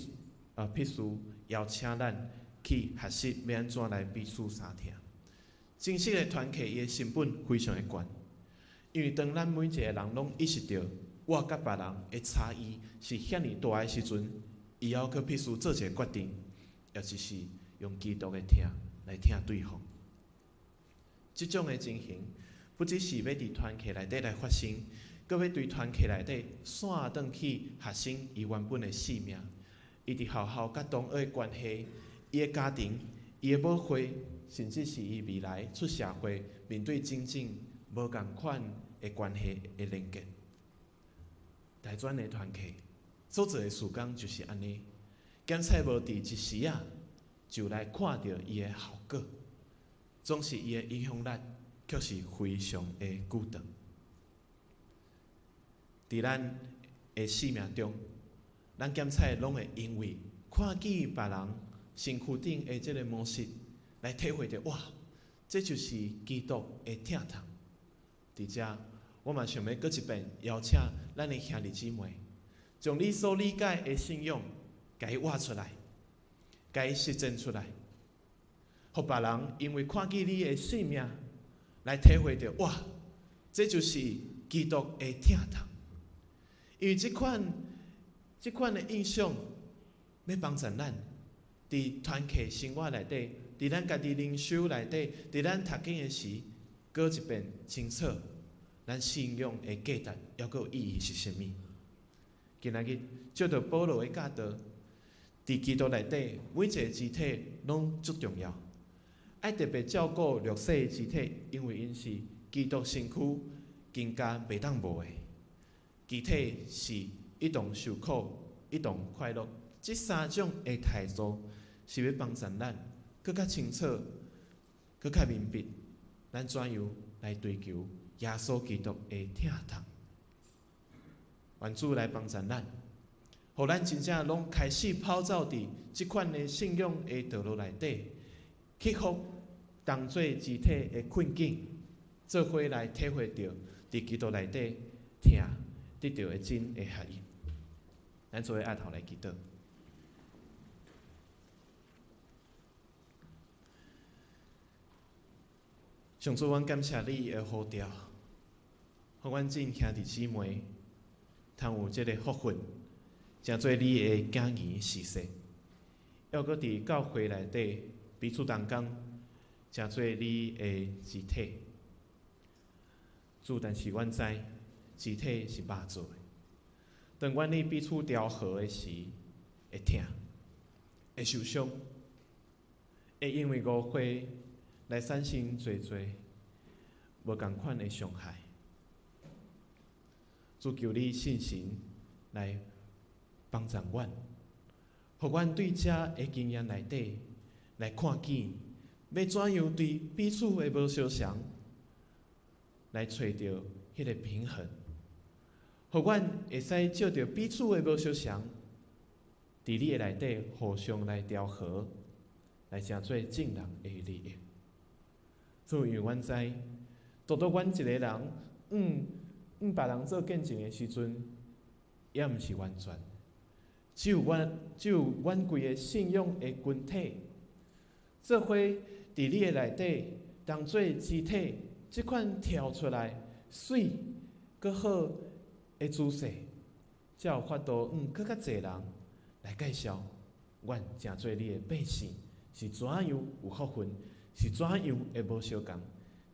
迫使邀請咱去學習欲按怎來彼此相疼。真實的團契，伊的成本非常的懸，因為當咱每一個人攏意識著我佮別人的差異是遐爾大的時陣，伊猶閣必須做一個決定，也就是用基督的疼來疼對方。這種的情形，不只是欲佇團契內底來發生，閣欲對團契內底徙轉去學生伊原本的性命，伊佇學校佮同學的關係，伊的家庭，伊的母會，甚至是伊未來出社會面對種種無仝款的關係的連結。大專的團契所做的事工就是按呢，檢測無佇一時仔就來看著伊的效果，總是伊的影響力卻是非常的久長。佇咱的生命中，咱檢測攏會因為看見別人身軀頂的這個模式，來體會著哇，這就是基督的疼痛。佇遮，我嘛想欲閣一遍邀請咱的兄弟姊妹，將你所理解的信仰，共伊活出來，共伊實踐出來，予別人因為看見你的生命，來體會著哇，這就是基督的疼痛。因為這款這款的印象，欲幫助咱佇團契生活內底，佇咱家己靈修內底，佇咱讀經的時，閣一遍清楚咱信仰的價值，猶閣有意義是啥物。今仔日借著保羅的教導，佇基督內底每一個肢體攏足重要，愛特別照顧弱勢的肢體，因為𪜶是基督身軀更加袂當無的。肢體是一同受苦、一同快樂，這三種的態度是欲幫助咱閣較清楚、閣較明白，咱怎樣來追求耶穌基督的疼痛。願主來幫助咱，予咱真正攏開始跑走佇這款的信仰的道路內底，克服當做肢體的困境，做伙來體會著佇基督內底疼得著的真的合一。咱做伙徛頭來祈禱。上主，阮感謝你的呼召，予阮眾兄弟姊妹通有這个福分，成做你的囝兒婿衲，猶閣佇教會內底彼此同工，成做你的肢體。主，但是阮知肢體是肉做的，當阮呢彼此調和的時，會疼，會受傷，會因為誤會來產生濟濟無仝款的傷害。主求你圣神来帮助阮，予阮对遮的经验内底来看见，欲怎样对彼此的无相仝来揣著彼个平衡，予阮会使藉著彼此的无相仝，伫你的内底互相来调和，来成做众人的利益。主，因为阮知，独独阮一个人，向别人做见证的时阵，也毋是完全。只有阮规个信仰的群体，做伙伫你的内底，当做肢体，这款跳出来媠、阁好的姿势，才有法度向阁较济人来介绍，阮成做你的百姓是怎样有福分，是怎样会无相仝，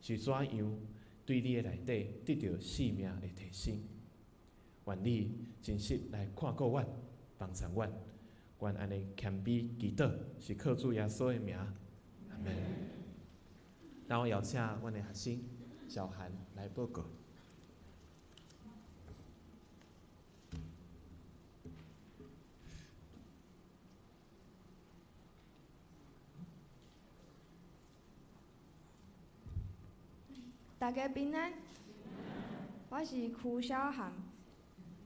是怎样对你的内底得著生命的提升。愿你真实来看顾阮，帮助阮，阮按呢谦卑祈祷，是靠主耶稣的名，阿们。那我邀请阮的学生小涵来报告。大家平安，我是柯小涵，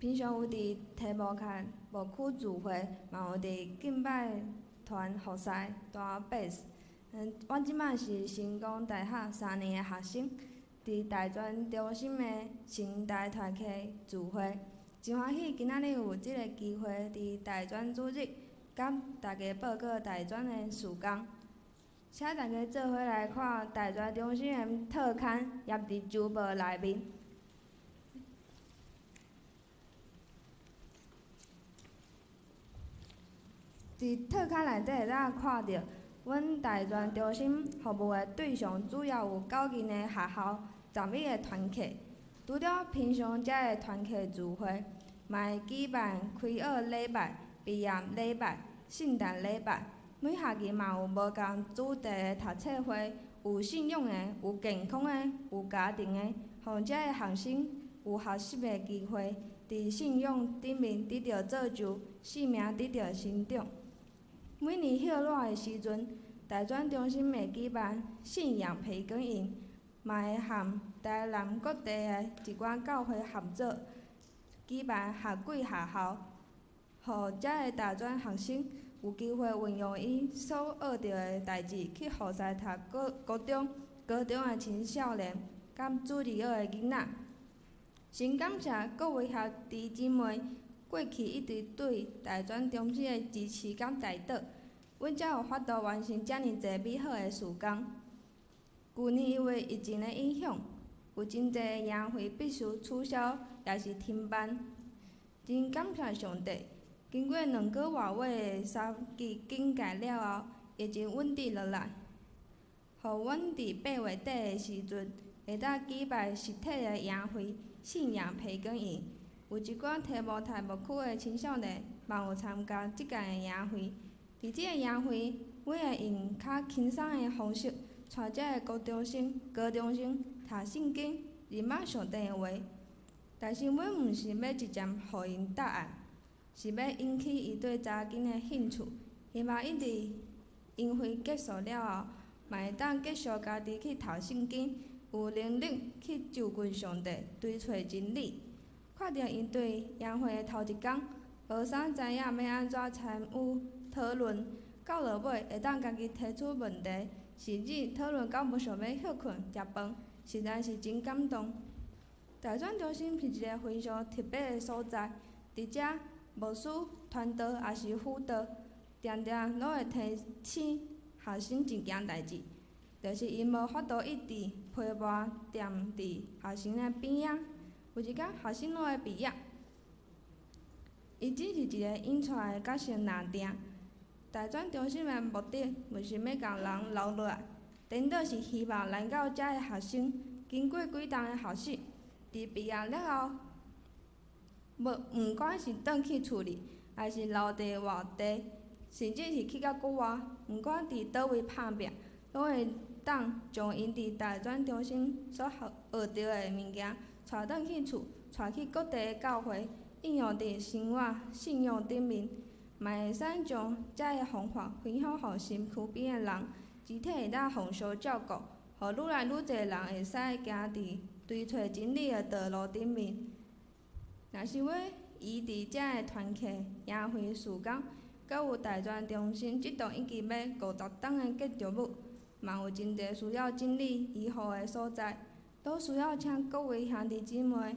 平常有伫提摩太牧区聚会，嘛有伫敬拜团服侍弹贝斯。我这摆是成功大学3年的学生，伫大专中心的成大团契聚会，真欢喜今仔日有这个机会伫大专主日，佮大家报告大专的事工。请大家做伙来看大专中心的特刊《业伫周报》内面。伫特刊内底会当看著，阮大专中心服务的对象主要有9间的学校、11个团契。除了平常遮的团契聚会，嘛会举办开学礼拜、毕业礼拜、圣诞礼拜。每学期嘛有无仝主题的读册会，有信仰的，有健康的，有家庭的，予遮的学生有学习的机会，伫信仰顶面得著造就，生命得著成长。每年歇热的时阵，大专中心会举办信仰培根营，嘛会和台南各地的一寡教会合作，举办学季学校，予遮的大专学生有机会运用𪜶所学著的代志去服侍读国中、高中的青少年，佮主日学的囡仔。真感谢各位兄弟姊妹过去一直对大专中心的支持佮代祷，阮才有法度完成遮尔济美好的事工。旧年因为疫情的影响，有真济的营会必须取消，抑是停办。真感谢上帝，经过2个外月的3级警戒了后，疫情稳定落来，予阮伫8月底的时阵，会当举办实体的营会信仰培根营。有一寡提摩太牧区的青少年嘛有参加这届的营会。伫这个营会，阮会用较轻松的方式，带这个国中生、高中生读圣经、认捌上帝的话。但是阮毋是欲直接予𪜶答案，是欲引起伊对查经的兴趣，希望伊伫营会结束了后，嘛会当继续家己去读圣经，有能力去就近上帝，追揣真理。看著𪜶对营会的头一工，学生知影欲按怎参与讨论，到落尾会当家己提出问题，甚至讨论到无想欲歇睏食饭，实在是真感动。大专中心是一个非常特别的所在，伫遮牧师、传道抑是辅导，定定拢会提醒学生一件代志，就是𪜶无法度一直陪伴踮伫学生的边仔。有一工学生拢会毕业，伊只是一个引出来的角色拿定。大专中心的目的，毋是欲共人留落来，颠倒是希望来到遮的学生，经过几冬的学习，伫毕业了后，毋管是转去厝里，还是留伫外地，甚至是去到国外，毋管伫佗位拍拚，拢会当将𪜶伫大专中心所学著的物件，带转去厝，帶去各地的教會，應用佇生活、信仰頂面，嘛會使將遮个方法分享予身軀邊的人，肢體會當互相照顧，予愈來愈濟人會使行佇追揣真理的道路頂面。若是欲醫治遮个團契營會事工，閣有大專中心這棟已經欲50棟的建築物，嘛有真濟需要整理維護的所在，都需要請各位兄弟姊妹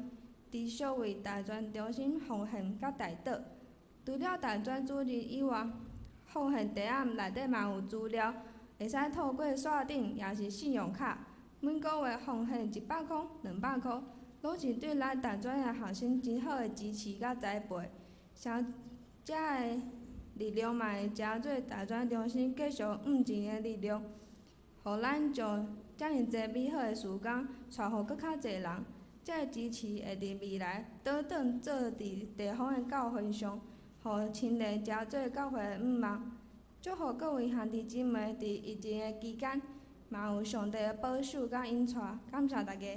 持續為大專中心奉獻佮代禱。除了大專主日以外，奉獻袋仔內底嘛有資料，會使透過線頂，抑是信用卡，每個月奉獻100箍、200箍，攏是對咱大專的學生真好的支持佮栽培。像遮个力量嘛會成做大專中心繼續向前的力量，予咱將遮爾濟美好的事工帶予閣較濟人。這个支持會佇未來倒轉做佇地方的教會上，予青年成做教會的向望。祝福各位兄弟姊妹佇疫情的期間，嘛有上帝的保守佮引帶。感謝大家。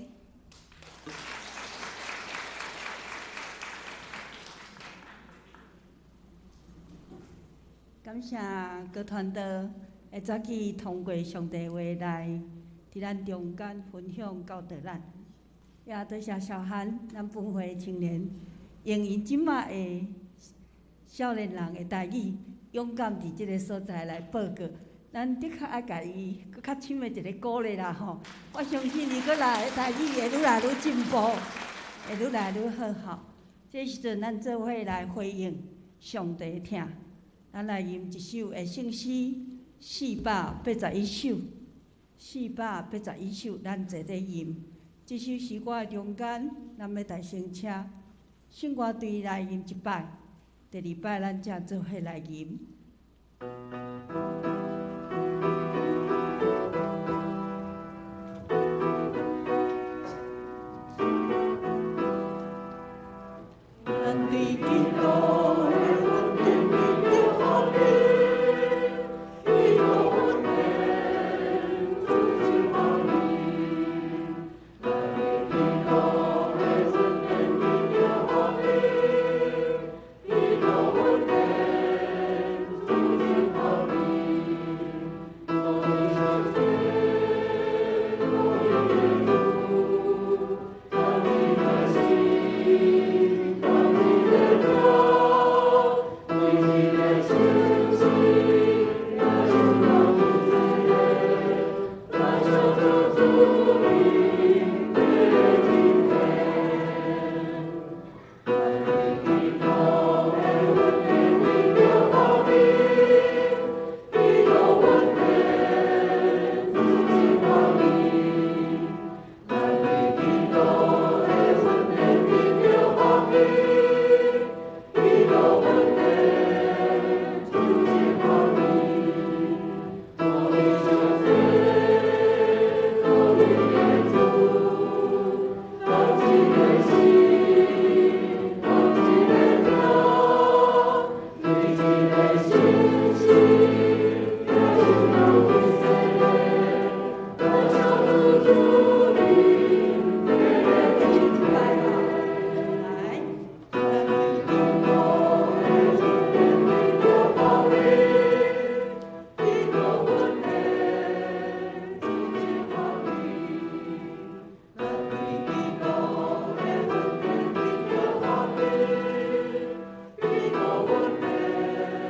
感謝各團隊會早起通過上帝話來佇咱中間分享教導咱，也多謝小韓咱分會青年，用𪜶這馬的少年人的台語，勇敢佇這个所在來報告。咱的確愛共伊閣較深的一个鼓勵啦吼！我相信伊閣來台語會愈來愈進步，會愈來愈好吼。這時陣咱做伙來回應上帝疼。咱來吟一首的聖詩，481首，481首，咱坐咧吟。這首詩歌的中間，咱欲大聲請聖歌隊來吟一擺，第二擺咱才做伙來吟。咱對基督的恩典得著福音，基督恩典主真福音。咱對基督的恩典得著福音，基督恩典主真福音。主上帝，主耶穌，咱一個心，咱一個腳，你一個信心，耶穌的來相助主的今天。咱對基督的恩典得著福音，基督恩典主真福音。咱對基督的恩典得著福音，基督恩典主真福音。主上帝，主耶穌，咱一個心，咱一個腳，你一個信心，耶穌的來相助主的今天。來，咱對基督的恩典得著福音，基督恩典主真福音。咱對基督的恩典得著福音，基督恩典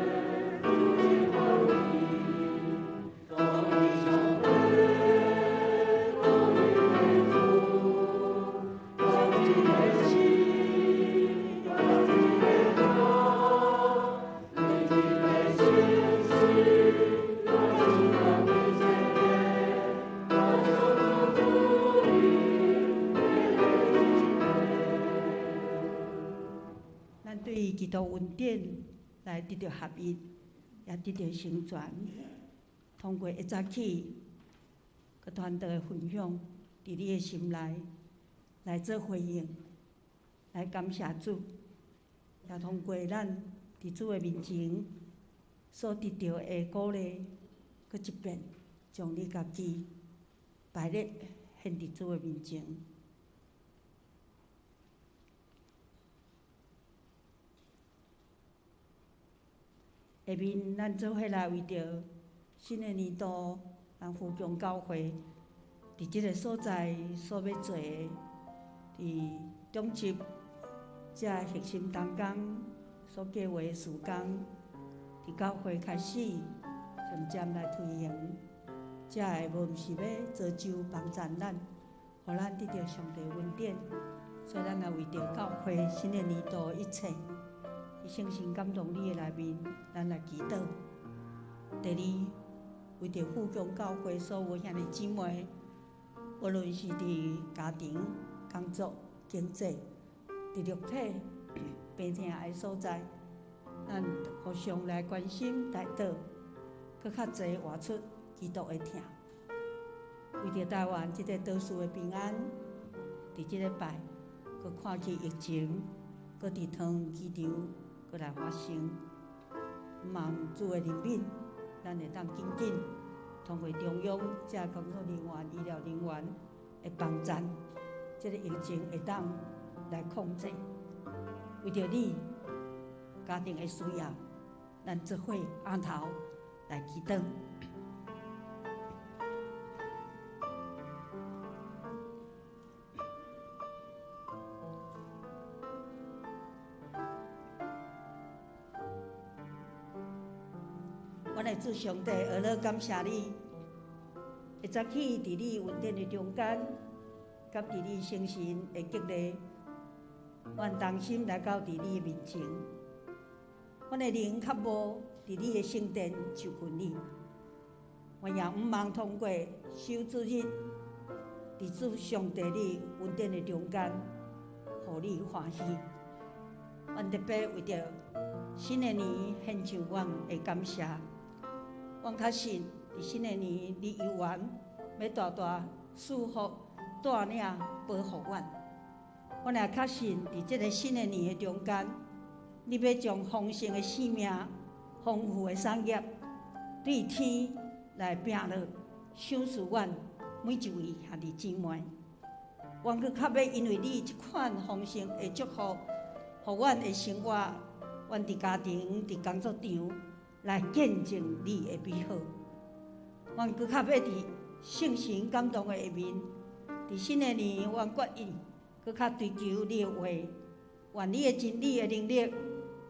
主真福音。主上帝，主耶穌，咱一個心，咱一個腳，你一個信心，耶穌的來相助主的今天。咱對基督恩典來得著合一，也得著成全。通過一早起閣團隊的分享，佇你的心內來做回應，來感謝主，也通過咱佇主的面前所得著的鼓勵，閣一遍將你家己排列獻佇主的面前。下面咱做伙來為著新的年度，咱富強教會佇這个所在所欲做的，佇中集這核心同工所計畫的事工，佇教會開始漸漸來推行。這个無毋是欲造就幫贊咱，予咱得著上帝恩典，所以咱來為著教會新的年度一切，佇聖神感動你的內面，咱來祈禱。第二，為著富強教會所有兄弟姊妹，無論是佇家庭、工作、經濟、佇肉體病疼的所在，咱互相來關心、代禱，閣較濟活出基督的疼。為著台灣這個島嶼的平安，佇這禮拜，閣看見疫情，閣佇桃園機場閣來發生，望主的憐憫，咱會當緊緊通過中央這工作人員、醫療人員的幫贊，這个疫情會當來控制。為著你家庭的需要，咱做伙徛頭來祈禱。阮的主上帝，阿樂感謝你，會早起佇你恩典的中間，佮佇你聖神的激勵，阮同心來到佇你的面前。阮的靈較無佇你的聖殿就近你，阮也毋茫通過守主日，佇主上帝你恩典的中間，予你歡喜。阮特別為著新的年獻上阮的感謝。阮確信佇新的年，你猶原欲大大賜福、帶領、保護阮。阮也確信佇這个新的年的中間，你欲將豐盛的生命、豐富的產業，對天來摒落，賞賜阮每一位兄弟姊妹。阮閣較欲因為你這款豐盛的祝福，予阮的生活，阮佇家庭、佇工作場來見證你的美好。阮閣較欲佇聖神感動的下面，佇新的年，阮決意閣較追求你的話，願你的真理的能力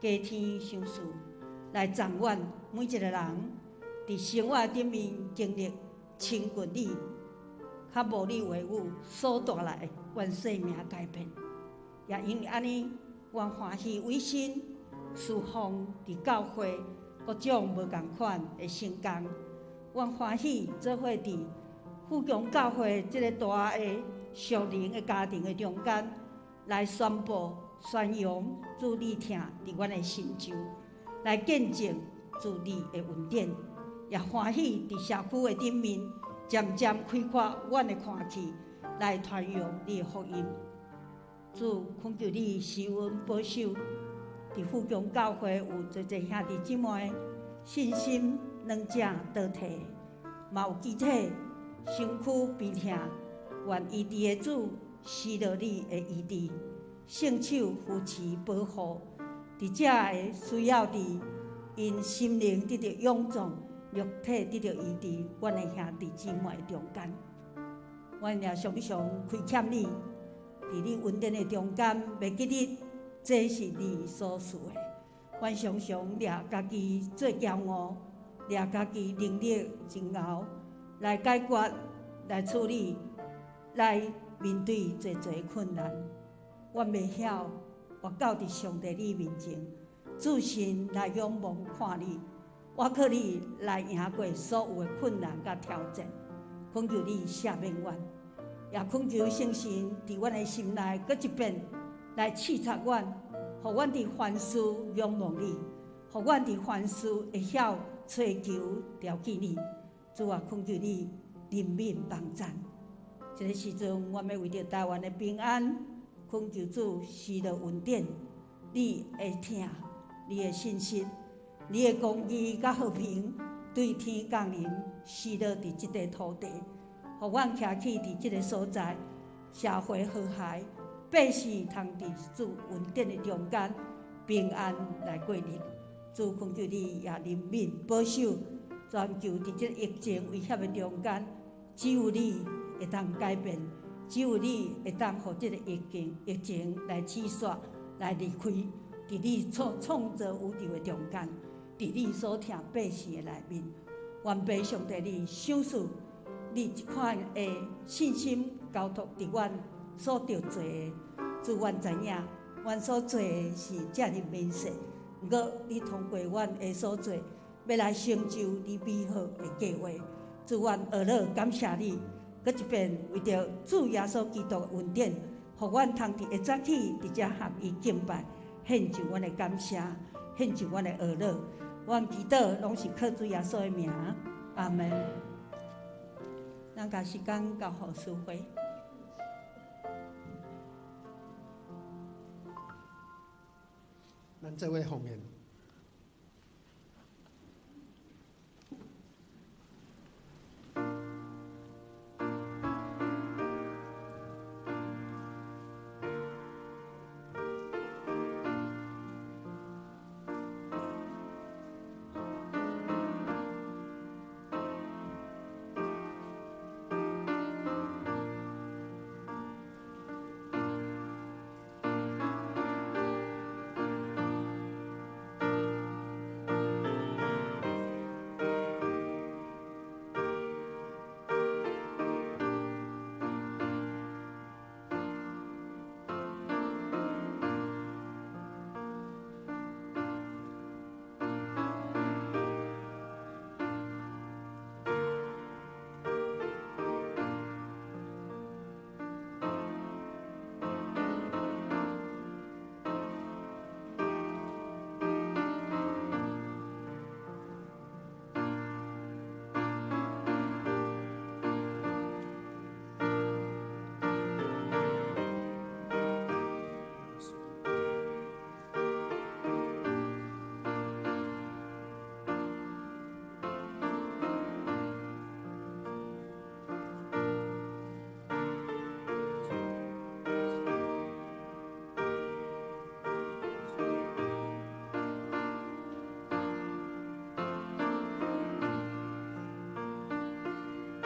加添賞賜，來贈阮每一个人佇生活頂面經歷親近你，較無你話語所帶來的阮生命改變。也因為按呢，阮歡喜委身侍奉佇教會各種無仝款的成功。阮歡喜做伙佇富強教會這个大的屬靈的家庭的中間，來宣布、宣揚主你疼佇阮的心中，來見證主你的恩典。也歡喜佇社區的頂面，漸漸開闊阮的看見，來傳揚你的福音。主懇求你施恩保守，佇富強教會有濟濟兄弟姊妹信心軟正倒退，嘛有肢體身軀病痛，願醫治的主施落你的醫治，聖手扶持保護，佇這个需要佇𪜶心靈得著勇壯，肉體得著醫治，阮的兄弟姊妹中間，阮也常常虧欠你，佇你恩典的中間，袂記得這是你所賜的。阮常常掠家己做驕傲，掠家己能力真𠢕來解決、來處理、來面對濟濟困難。阮袂曉活到佇上帝你面前，自信來仰望看你，我靠你來贏過所有的困難佮挑戰。懇求你赦免阮，也懇求聖神佇阮的心內閣一遍來刺察阮，予阮佇凡事仰望你，予阮佇凡事會曉揣求調記你。主啊，懇求你憐憫幫贊。這个時陣，阮欲為著台灣的平安，懇求主施落恩典，你的疼，你的信實，你的公義佮和平，對天降臨，施落佇這塊土地，予阮徛起佇這个所在，社會和諧，百姓通佇主恩典的中間平安來過日。主恳求你也怜悯保守全球伫這疫情威脅的中間，只有你會當改變，只有你會當予這個疫情來止息、來離開。佇你創創造宇宙的中間，佇你所疼百姓的內面，願父上帝你賞賜你這款的信心交託佇阮所著做的。主，阮知影，阮所做的是遮爾微細，毋過你通過阮的所做，欲來成就你美好的計劃。主，阮學樂感謝你，閣一遍為著主耶穌基督的恩典，予阮通佇下早起佇遮合一敬拜，獻上阮的感謝，獻上阮的學樂。阮祈禱攏是靠主耶穌的名，阿門。咱共時間交予淑慧。咱做伙奉獻。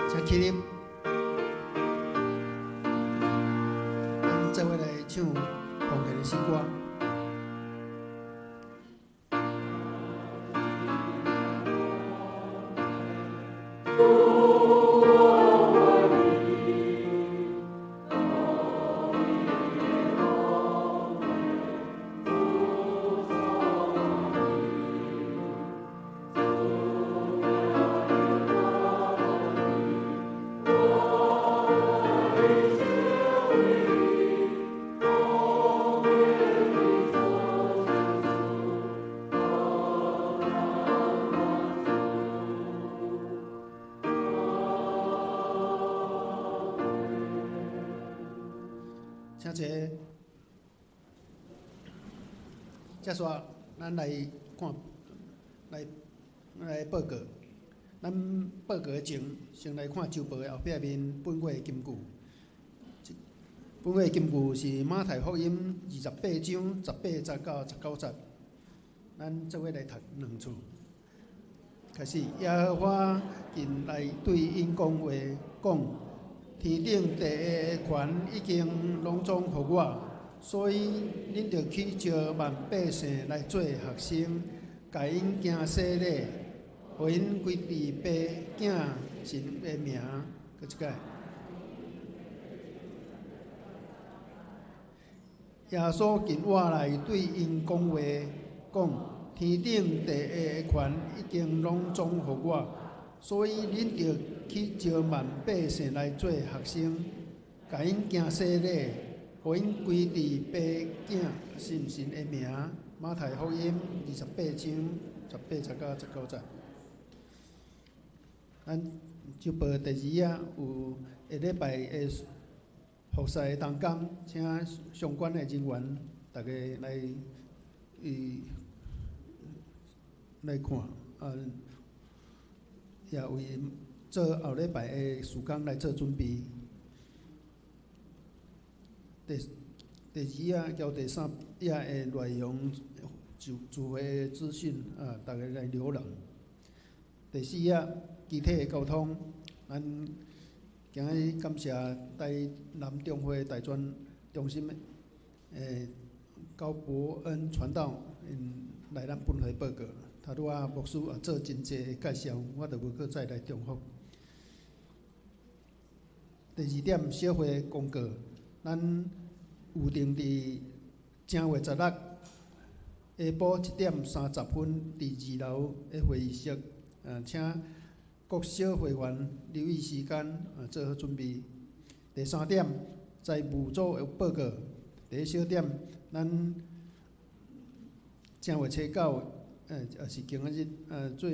請起立，咱做伙來唱奉獻的詩歌。請坐。接煞，咱來看，來來報告。咱報告前，先來看週報的後壁面本月的金句。本月的金句是馬太福音28章18節到19節。咱做伙來讀兩次。開始，耶和華近來對𪜶講話，講。天頂地下的權已經攏總予我，所以恁著去召萬百姓來做學生，共𪜶行洗禮，予𪜶歸佇父、囝、神的名，閣一擺。耶穌近倚來對𪜶講話，講：天頂地下的權已經攏總予我，所以恁著去召萬百姓來做學生，共𪜶行洗禮，予𪜶歸佇父、囝、聖神的名。馬太福音28章18節到19節。咱週報第二頁有下禮拜的服侍的同工，請相關的人員逐家來伊來看，啊，也為做後禮拜的事工來做準備。第二頁交第三頁的內容，聚會的資訊啊，逐家來瀏覽。第四啊，機體的溝通，咱今日感謝台南中會大專中心的高伯恩傳道，𪜶來咱本會報告。頭拄仔牧師也做真濟的介紹，我就無閣再來重複。第二點，小會公告，咱有定佇正月十六下晡1點30分，佇二樓的會議室，請各小會員留意時間，做好準備。第三點，財務組的報告。第一小點，咱正月初九，也是今仔日，做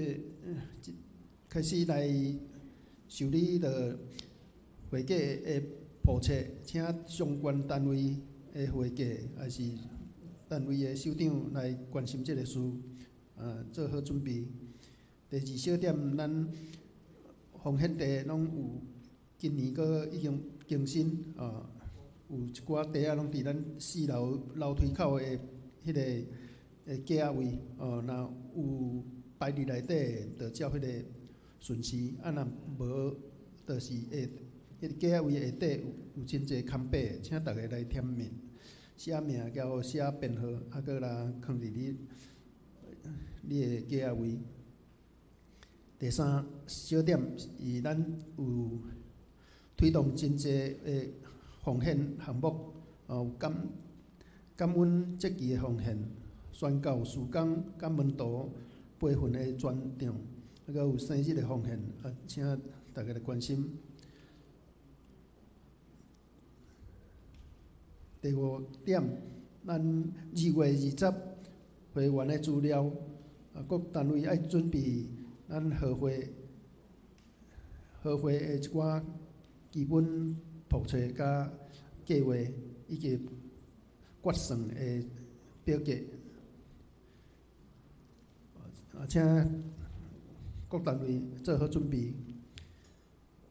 開始來受理著會計的簿冊，請相關單位的會計，抑是單位的首長來關心這个事，做好準備。第二小點，咱奉獻袋攏有今年閣已經更新，有一寡袋仔攏佇咱四樓樓梯口的彼个的架仔位，哦，若有擺佇內底，就照彼个順序，啊，若無，就是會彼个架仔位下底有真濟空白，請逐家來填名，寫名交寫編號，啊，閣來囥佇你的架仔位。第三小點是咱有推動真濟的奉獻項目，有感恩節期的奉獻、宣教事工、佮門徒培訓的專長，啊，閣有生日的奉獻，啊，請大家來關心。第五點，咱2月20會員的資料，啊，各單位愛準備咱合會的一寡基本簿冊佮計劃以及決算的表格，啊，請各單位做好準備。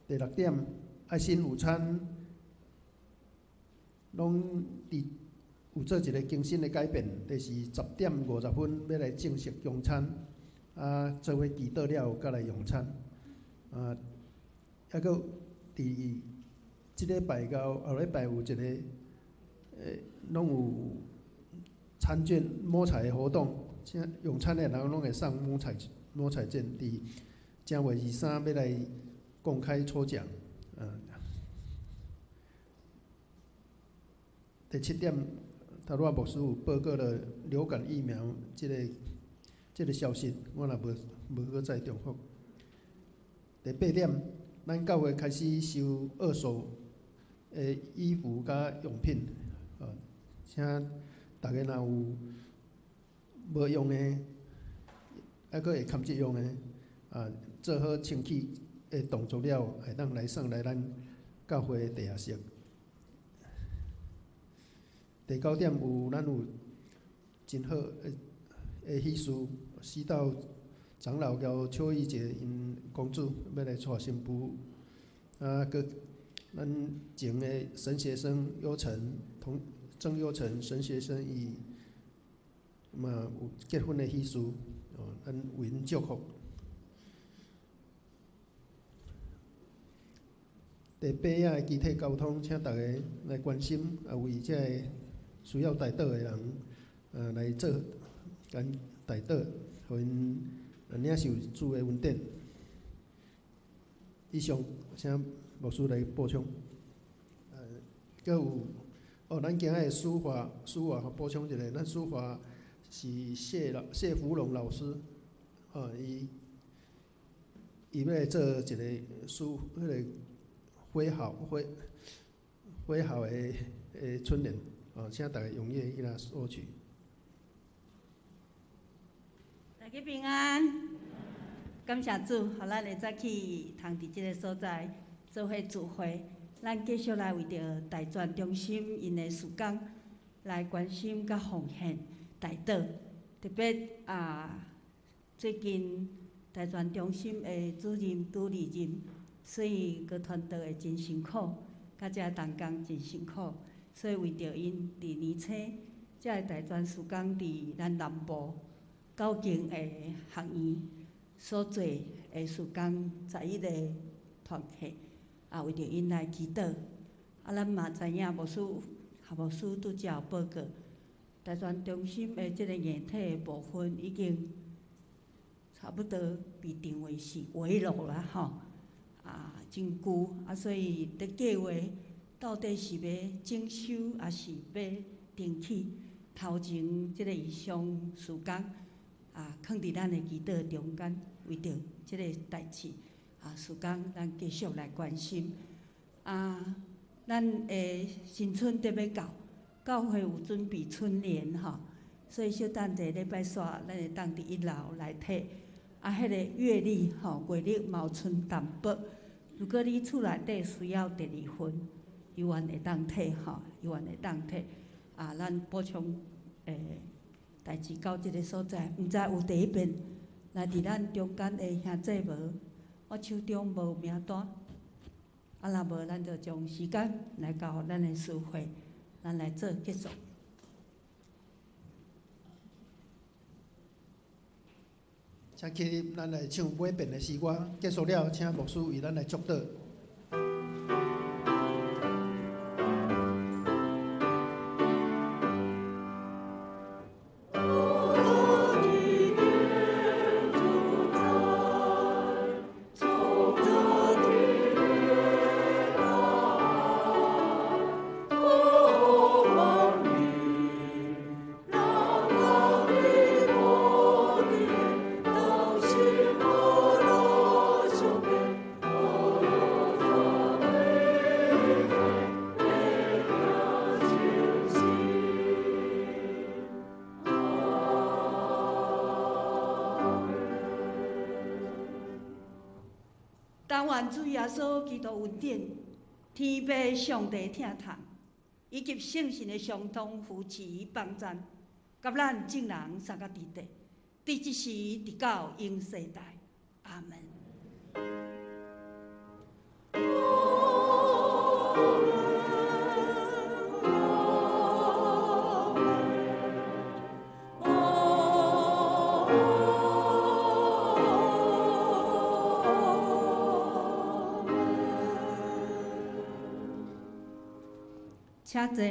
第六點，愛心午餐攏佇有做一个更新的改變，就是10點50分欲來正式供餐，啊，做伙祈禱了後，閣來用餐。啊，抑閣佇這禮拜到後禮拜有一个，攏有餐券摸彩的活動，請用餐的人攏會送摸彩券，佇正月23欲來公開抽獎。第七點，頭拄仔牧師有報告了流感疫苗這个消息，我若無閣再重複。第八點，咱教會開始收二手的衣服佮用品，請逐家若有無用的，抑閣會堪得用的，啊，做好清氣的動作了，會當來送來咱教會的地下室。第九點有咱有真好的喜事，司道長老佮邱玉姐𪜶公主欲來娶新婦，啊，閣咱前的神學生優成同鄭優成神學生伊嘛有結婚的喜事，哦，咱為𪜶祝福。第八仔的機體溝通，請逐家來關心，啊，為這个需要代禱的人，來做咱代禱，予𪜶領受主的恩典。以上，請牧師來補充。閣有，哦，咱今仔日書法，書法補充一下，咱書法是謝福龍老師，哦，伊欲來做一个書，彼个揮毫的春聯，哦，請逐家踴躍去來索取。大家平安，感謝主，予咱會早起通佇這个所在做伙聚會。咱繼續來為著大專中心𪜶的事工來關心佮奉獻代禱。特別啊，最近大專中心的主任拄離任，所以閣團隊會真辛苦，佮遮同工真辛苦，所以為著𪜶佇年初這个大專事工佇咱南部九間的學院所做的事工，11個團契，啊，為著𪜶來祈禱。啊，咱嘛知影牧師、牧師拄才有報告，大專中心的這个硬體的部分已經差不多被定為是危樓啦，吼，啊，真舊啊，所以佇計劃到底是欲整修，抑是欲重起？頭前這个異象事工啊，囥佇咱的祈禱中間，為著這个代誌啊，事工咱繼續來關心啊。咱的新春得欲到，教會有準備春聯吼，所以小等一下禮拜煞，咱會當佇一樓來提。啊，彼个月曆吼，月曆嘛有剩淡薄。如果你厝內底需要第二份，猶原會當提吼，猶原會當提。啊，咱補充代誌到這个所在，毋知有第一遍來佇咱中間的兄弟無？我手中無名單。啊，若無，咱就將時間來交予咱的司會，咱來做結束。請起立，咱來唱尾遍的詩歌。結束了，請牧師為咱來祝禱。但願主耶穌基督恩典、天父上帝疼痛，以及聖神的相通扶持幫贊，佮咱眾人三個弟弟，佇這時直到永世代，阿門。請坐，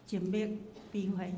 靜默，閉會。